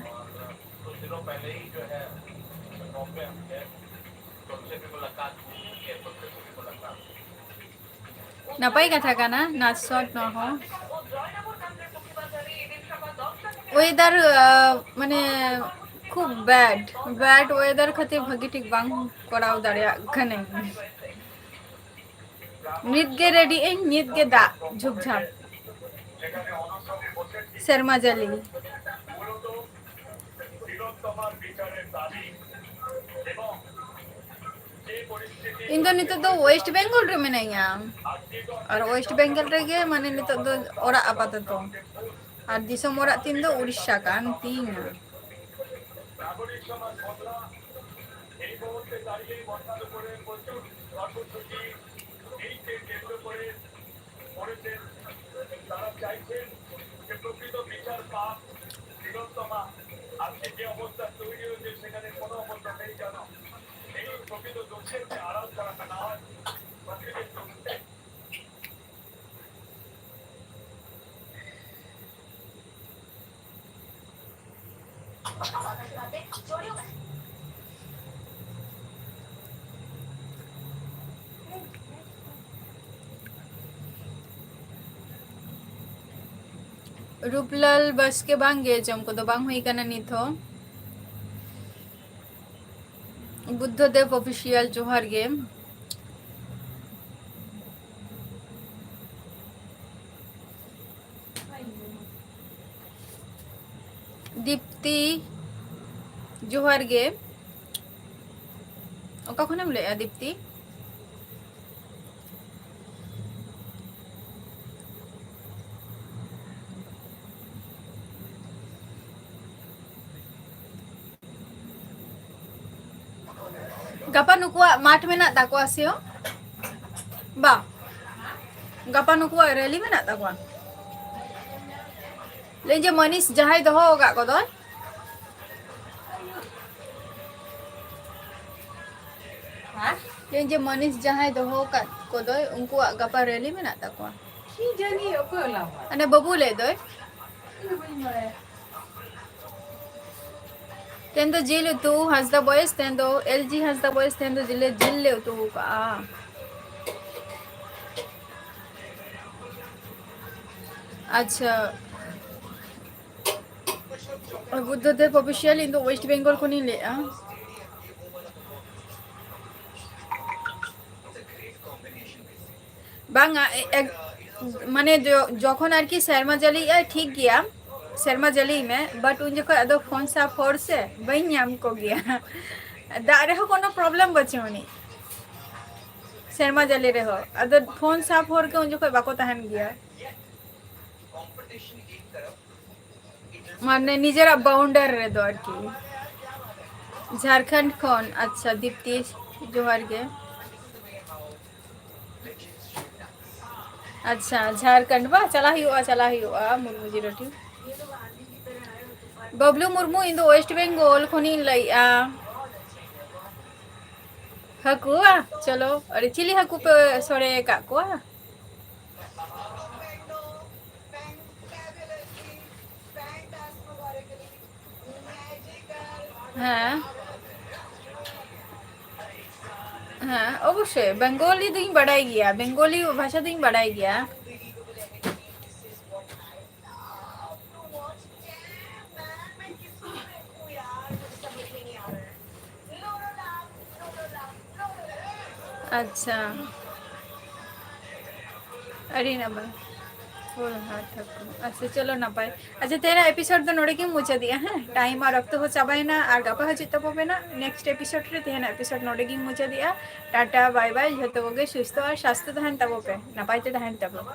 ᱱᱟᱯᱟᱭ ᱠᱟᱛᱷᱟ ᱠᱟᱱᱟ, ᱱᱟᱪ ᱥᱚᱴ ᱱᱚᱣᱟ ᱦᱚᱸ᱾ ᱳᱭᱮᱫᱟᱨ, ᱟᱸ, ᱢᱟᱱᱮ ᱠᱷᱩᱵ ᱵᱮᱰ, ᱵᱮᱰ ᱳᱭᱮᱫᱟᱨ ᱠᱷᱟᱹᱛᱤᱨ ᱵᱷᱟᱹᱜᱤ ᱴᱷᱤᱠ ᱵᱟᱝ ᱠᱚᱨᱟᱣ ᱫᱟᱲᱮᱭᱟᱜ ᱠᱟᱹᱱᱟᱹᱧ᱾ ᱱᱤᱛ ᱜᱮ ᱨᱮᱰᱤ ᱟᱹᱧ, ᱱᱤᱛ ᱜᱮ ᱫᱟᱜ ᱡᱷᱩᱯ ᱡᱷᱟᱯ, ᱥᱮᱨᱢᱟ ᱡᱟᱹᱞᱤ᱾ ᱤᱧ ᱫᱚ ᱱᱤᱛᱚᱜ ᱫᱚ ᱳᱭᱮᱥᱴ ᱵᱮᱝᱜᱚᱞ ᱨᱮ ᱢᱤᱱᱟᱹᱧᱟ᱾ ᱟᱨ ᱳᱭᱮᱥᱴ ᱵᱮᱝᱜᱚᱞ ᱨᱮᱜᱮ, ᱢᱟᱱᱮ, ᱱᱤᱛᱚᱜ ᱫᱚ ᱚᱲᱟᱜ ᱟᱯᱟᱛᱚᱛᱚ᱾ ᱟᱨ ᱫᱤᱥᱚᱢ ᱚᱲᱟᱜ ᱛᱤᱧ ᱫᱚ ᱩᱲᱤᱥᱥᱟ ᱠᱟᱱ ᱛᱤᱧᱟ᱾ ᱨᱩᱯᱞᱟᱞ ᱵᱟᱥᱠᱮ, ᱵᱟᱝ ᱜᱮ, ᱡᱚᱢ ᱠᱚᱫᱚ ᱵᱟᱝ ᱦᱩᱭ ᱠᱟᱱᱟ ᱱᱤᱛ ᱦᱚᱸ᱾ ᱵᱩᱫᱽᱫᱷᱚ ᱫᱮᱵ ᱚᱯᱷᱤᱥᱤᱭᱟᱞ, ᱡᱚᱦᱟᱨ ᱜᱮ᱾ ᱫᱤᱯᱛᱤ, ᱡᱚᱦᱟᱨ ᱜᱮ᱾ ᱚᱠᱟ ᱠᱷᱚᱱᱮᱢ ᱞᱟᱹᱭᱮᱜᱼᱟ, ᱫᱤᱯᱛᱤ? ᱜᱟᱯᱟ ᱱᱩᱠᱩᱣᱟᱜ ᱢᱟᱴᱷ ᱢᱮᱱᱟᱜ ᱛᱟᱠᱚᱣᱟ ᱥᱮ? ᱵᱟ, ᱜᱟᱯᱟ ᱱᱩᱠᱩᱣᱟᱜ ᱨᱮᱞᱤ ᱢᱮᱱᱟᱜ ᱛᱟᱠᱚᱣᱟ᱾ ᱞᱟᱹᱭ ᱡᱮ ᱢᱟᱹᱱᱤᱥ ᱡᱟᱦᱟᱸᱭ ᱫᱚᱦᱚ ᱟᱠᱟᱫ ᱠᱚᱫᱚᱭ, ᱦᱮᱸ? ᱞᱟᱹᱭ ᱡᱮ ᱢᱟᱹᱱᱤᱥ ᱡᱟᱦᱟᱸᱭ ᱫᱚᱦᱚ ᱟᱠᱟᱫ ᱠᱚᱫᱚᱭ, ᱩᱱᱠᱩᱣᱟᱜ ᱜᱟᱯᱟ ᱨᱮᱞᱤ ᱢᱮᱱᱟᱜ ᱛᱟᱠᱚᱣᱟ᱾ ᱠᱤ ᱡᱟᱹᱱᱤ ᱚᱠᱚᱭ ᱚᱞᱟ ᱟᱢᱟ? ᱚᱱᱮ ᱵᱟᱹᱵᱩ ᱞᱟᱹᱭ ᱫᱚᱭ᱾ ᱤᱧ ᱫᱚ ᱵᱟᱹᱧ ᱵᱟᱲᱟᱭᱟ᱾ ᱛᱮᱦᱮᱧ ᱫᱚ ᱡᱤᱞ ᱩᱛᱩ, ᱦᱟᱸᱥᱫᱟ ᱵᱚᱭᱮᱥ, ᱛᱮᱦᱮᱧ ᱫᱚ ᱮᱞ ᱡᱤ ᱦᱟᱸᱥᱫᱟ ᱵᱚᱭᱮᱥ, ᱛᱮᱦᱮᱧ ᱫᱚ ᱡᱤᱞ ᱞᱮ, ᱡᱤᱞ ᱞᱮ ᱩᱛᱩ ᱟᱠᱟᱫᱼᱟ᱾ ᱟᱪᱪᱷᱟ, ᱵᱩᱫᱽᱫᱷᱚ ᱫᱮᱵ ᱚᱯᱷᱤᱥᱤᱭᱟᱞ, ᱤᱧ ᱫᱚ ᱳᱭᱮᱥᱴ ᱵᱮᱝᱜᱚᱞ ᱠᱷᱚᱱᱤᱧ ᱞᱟᱹᱭᱮᱫᱼᱟ᱾ ᱵᱟᱝᱟ, ᱮ-, ᱮ-, ᱢᱟᱱᱮ ᱡᱚ-, ᱡᱚᱠᱷᱚᱱ ᱟᱨᱠᱤ ᱥᱮᱨᱢᱟ ᱡᱟᱹᱞᱤᱭᱮᱜᱼᱟᱭ, ᱴᱷᱤᱠ ᱜᱮᱭᱟ, ᱥᱮᱨᱢᱟ ᱡᱟᱹᱞᱤᱭ ᱢᱮ, but ᱩᱱ ᱡᱚᱠᱷᱚᱱ ᱟᱫᱚ ᱯᱷᱳᱱ ᱥᱟᱵ ᱦᱚᱲ ᱥᱮ ᱵᱟᱹᱧ ᱧᱟᱢ ᱠᱚᱜᱮᱭᱟ᱾ ᱫᱟᱜ ᱨᱮᱦᱚᱸ ᱠᱳᱱᱳ problem ᱵᱟᱹᱪᱩᱜ ᱟᱹᱱᱤᱡ, ᱥᱮᱨᱢᱟ ᱡᱟᱹᱞᱤ ᱨᱮᱦᱚᱸ, ᱟᱫᱚ ᱯᱷᱳᱱ ᱥᱟᱵ ᱦᱚᱲ ᱜᱮ ᱩᱱ ᱡᱚᱠᱷᱚᱱ ᱵᱟᱠᱚ ᱛᱟᱦᱮᱱ ᱜᱮᱭᱟ᱾ ᱢᱟᱱᱮ ᱱᱤᱡᱮᱨᱟᱜ boundary ᱨᱮᱫᱚ ᱟᱨᱠᱤ᱾ ᱡᱷᱟᱲᱠᱷᱚᱸᱰ ᱠᱷᱚᱱ, ᱟᱪᱪᱷᱟ, ᱫᱤᱯᱛᱤ, ᱡᱚᱦᱟᱨ ᱜᱮ᱾ ᱟᱪᱪᱷᱟ, ᱡᱷᱟᱲᱠᱷᱚᱸᱰ ᱵᱟ, ᱪᱟᱞᱟᱜ ᱦᱩᱭᱩᱜᱼᱟ, ᱪᱟᱞᱟᱜ ᱦᱩᱭᱩᱜᱼᱟ, ᱢᱩᱨᱢᱩ ᱡᱤᱨᱳ ᱴᱩ᱾ ᱵᱟᱵᱞᱩ ᱢᱩᱨᱢᱩ, ᱤᱧ ᱫᱚ ᱳᱭᱮᱥᱴ ᱵᱮᱝᱜᱚᱞ ᱠᱷᱚᱱᱤᱧ ᱞᱟᱹᱭᱮᱜᱼᱟ᱾ ᱦᱟᱹᱠᱩ, ᱟ? ᱪᱚᱞᱚ, ᱟᱹᱰᱤ ᱪᱤᱞᱤ ᱦᱟᱹᱠᱩ ᱯᱮ ᱥᱚᱲᱮ ᱟᱠᱟᱫ ᱠᱚᱣᱟ? ᱦᱮᱸ, ᱦᱮᱸ, ᱚᱵᱚᱥᱥᱳᱭ, ᱵᱮᱝᱜᱚᱞᱤ ᱫᱩᱧ ᱵᱟᱰᱟᱭ ᱜᱮᱭᱟ, ᱵᱮᱝᱜᱚᱞᱤ ᱵᱷᱟᱥᱟ ᱫᱩᱧ ᱵᱟᱰᱟᱭ ᱜᱮᱭᱟ᱾ ᱟᱪᱪᱷᱟ, ᱟᱹᱰᱤ ᱱᱟᱯᱟᱭ᱾ ᱯᱷᱩᱞ ᱦᱟᱨᱴ ᱦᱟᱹᱠᱩ᱾ ᱟᱪᱪᱷᱟ, ᱪᱚᱞᱚ, ᱱᱟᱯᱟᱭ᱾ ᱟᱪᱪᱷᱟ, ᱛᱮᱦᱮᱧᱟᱜ ᱮᱯᱤᱥᱳᱰ ᱫᱚ ᱱᱚᱰᱮ ᱜᱤᱧ ᱢᱩᱪᱟᱹᱫᱮᱜᱼᱟ, ᱦᱮᱸ? ᱴᱟᱭᱤᱢ ᱟᱨ ᱚᱠᱛᱚ ᱦᱚᱸ ᱪᱟᱵᱟᱭᱮᱱᱟ, ᱟᱨ ᱜᱟᱯᱟ ᱦᱤᱡᱩᱜ ᱛᱟᱵᱚ ᱯᱮ ᱱᱟᱜ ᱱᱮᱠᱥᱴ ᱮᱯᱤᱥᱳᱰ ᱨᱮ᱾ ᱛᱮᱦᱮᱧᱟᱜ ᱮᱯᱤᱥᱳᱰ ᱱᱚᱰᱮ ᱜᱤᱧ ᱢᱩᱪᱟᱹᱫᱮᱜᱼᱟ᱾ ᱴᱟᱴᱟ, ᱵᱟᱭ ᱵᱟᱭ, ᱡᱷᱚᱛᱚ ᱠᱚᱜᱮ ᱥᱩᱥᱛᱷᱚ ᱟᱨ ᱥᱟᱥᱛᱷᱚ ᱛᱟᱦᱮᱱ ᱛᱟᱵᱚ ᱯᱮ, ᱱᱟᱯᱟᱭ ᱛᱮ ᱛᱟᱦᱮᱱ ᱛᱟᱵᱚ᱾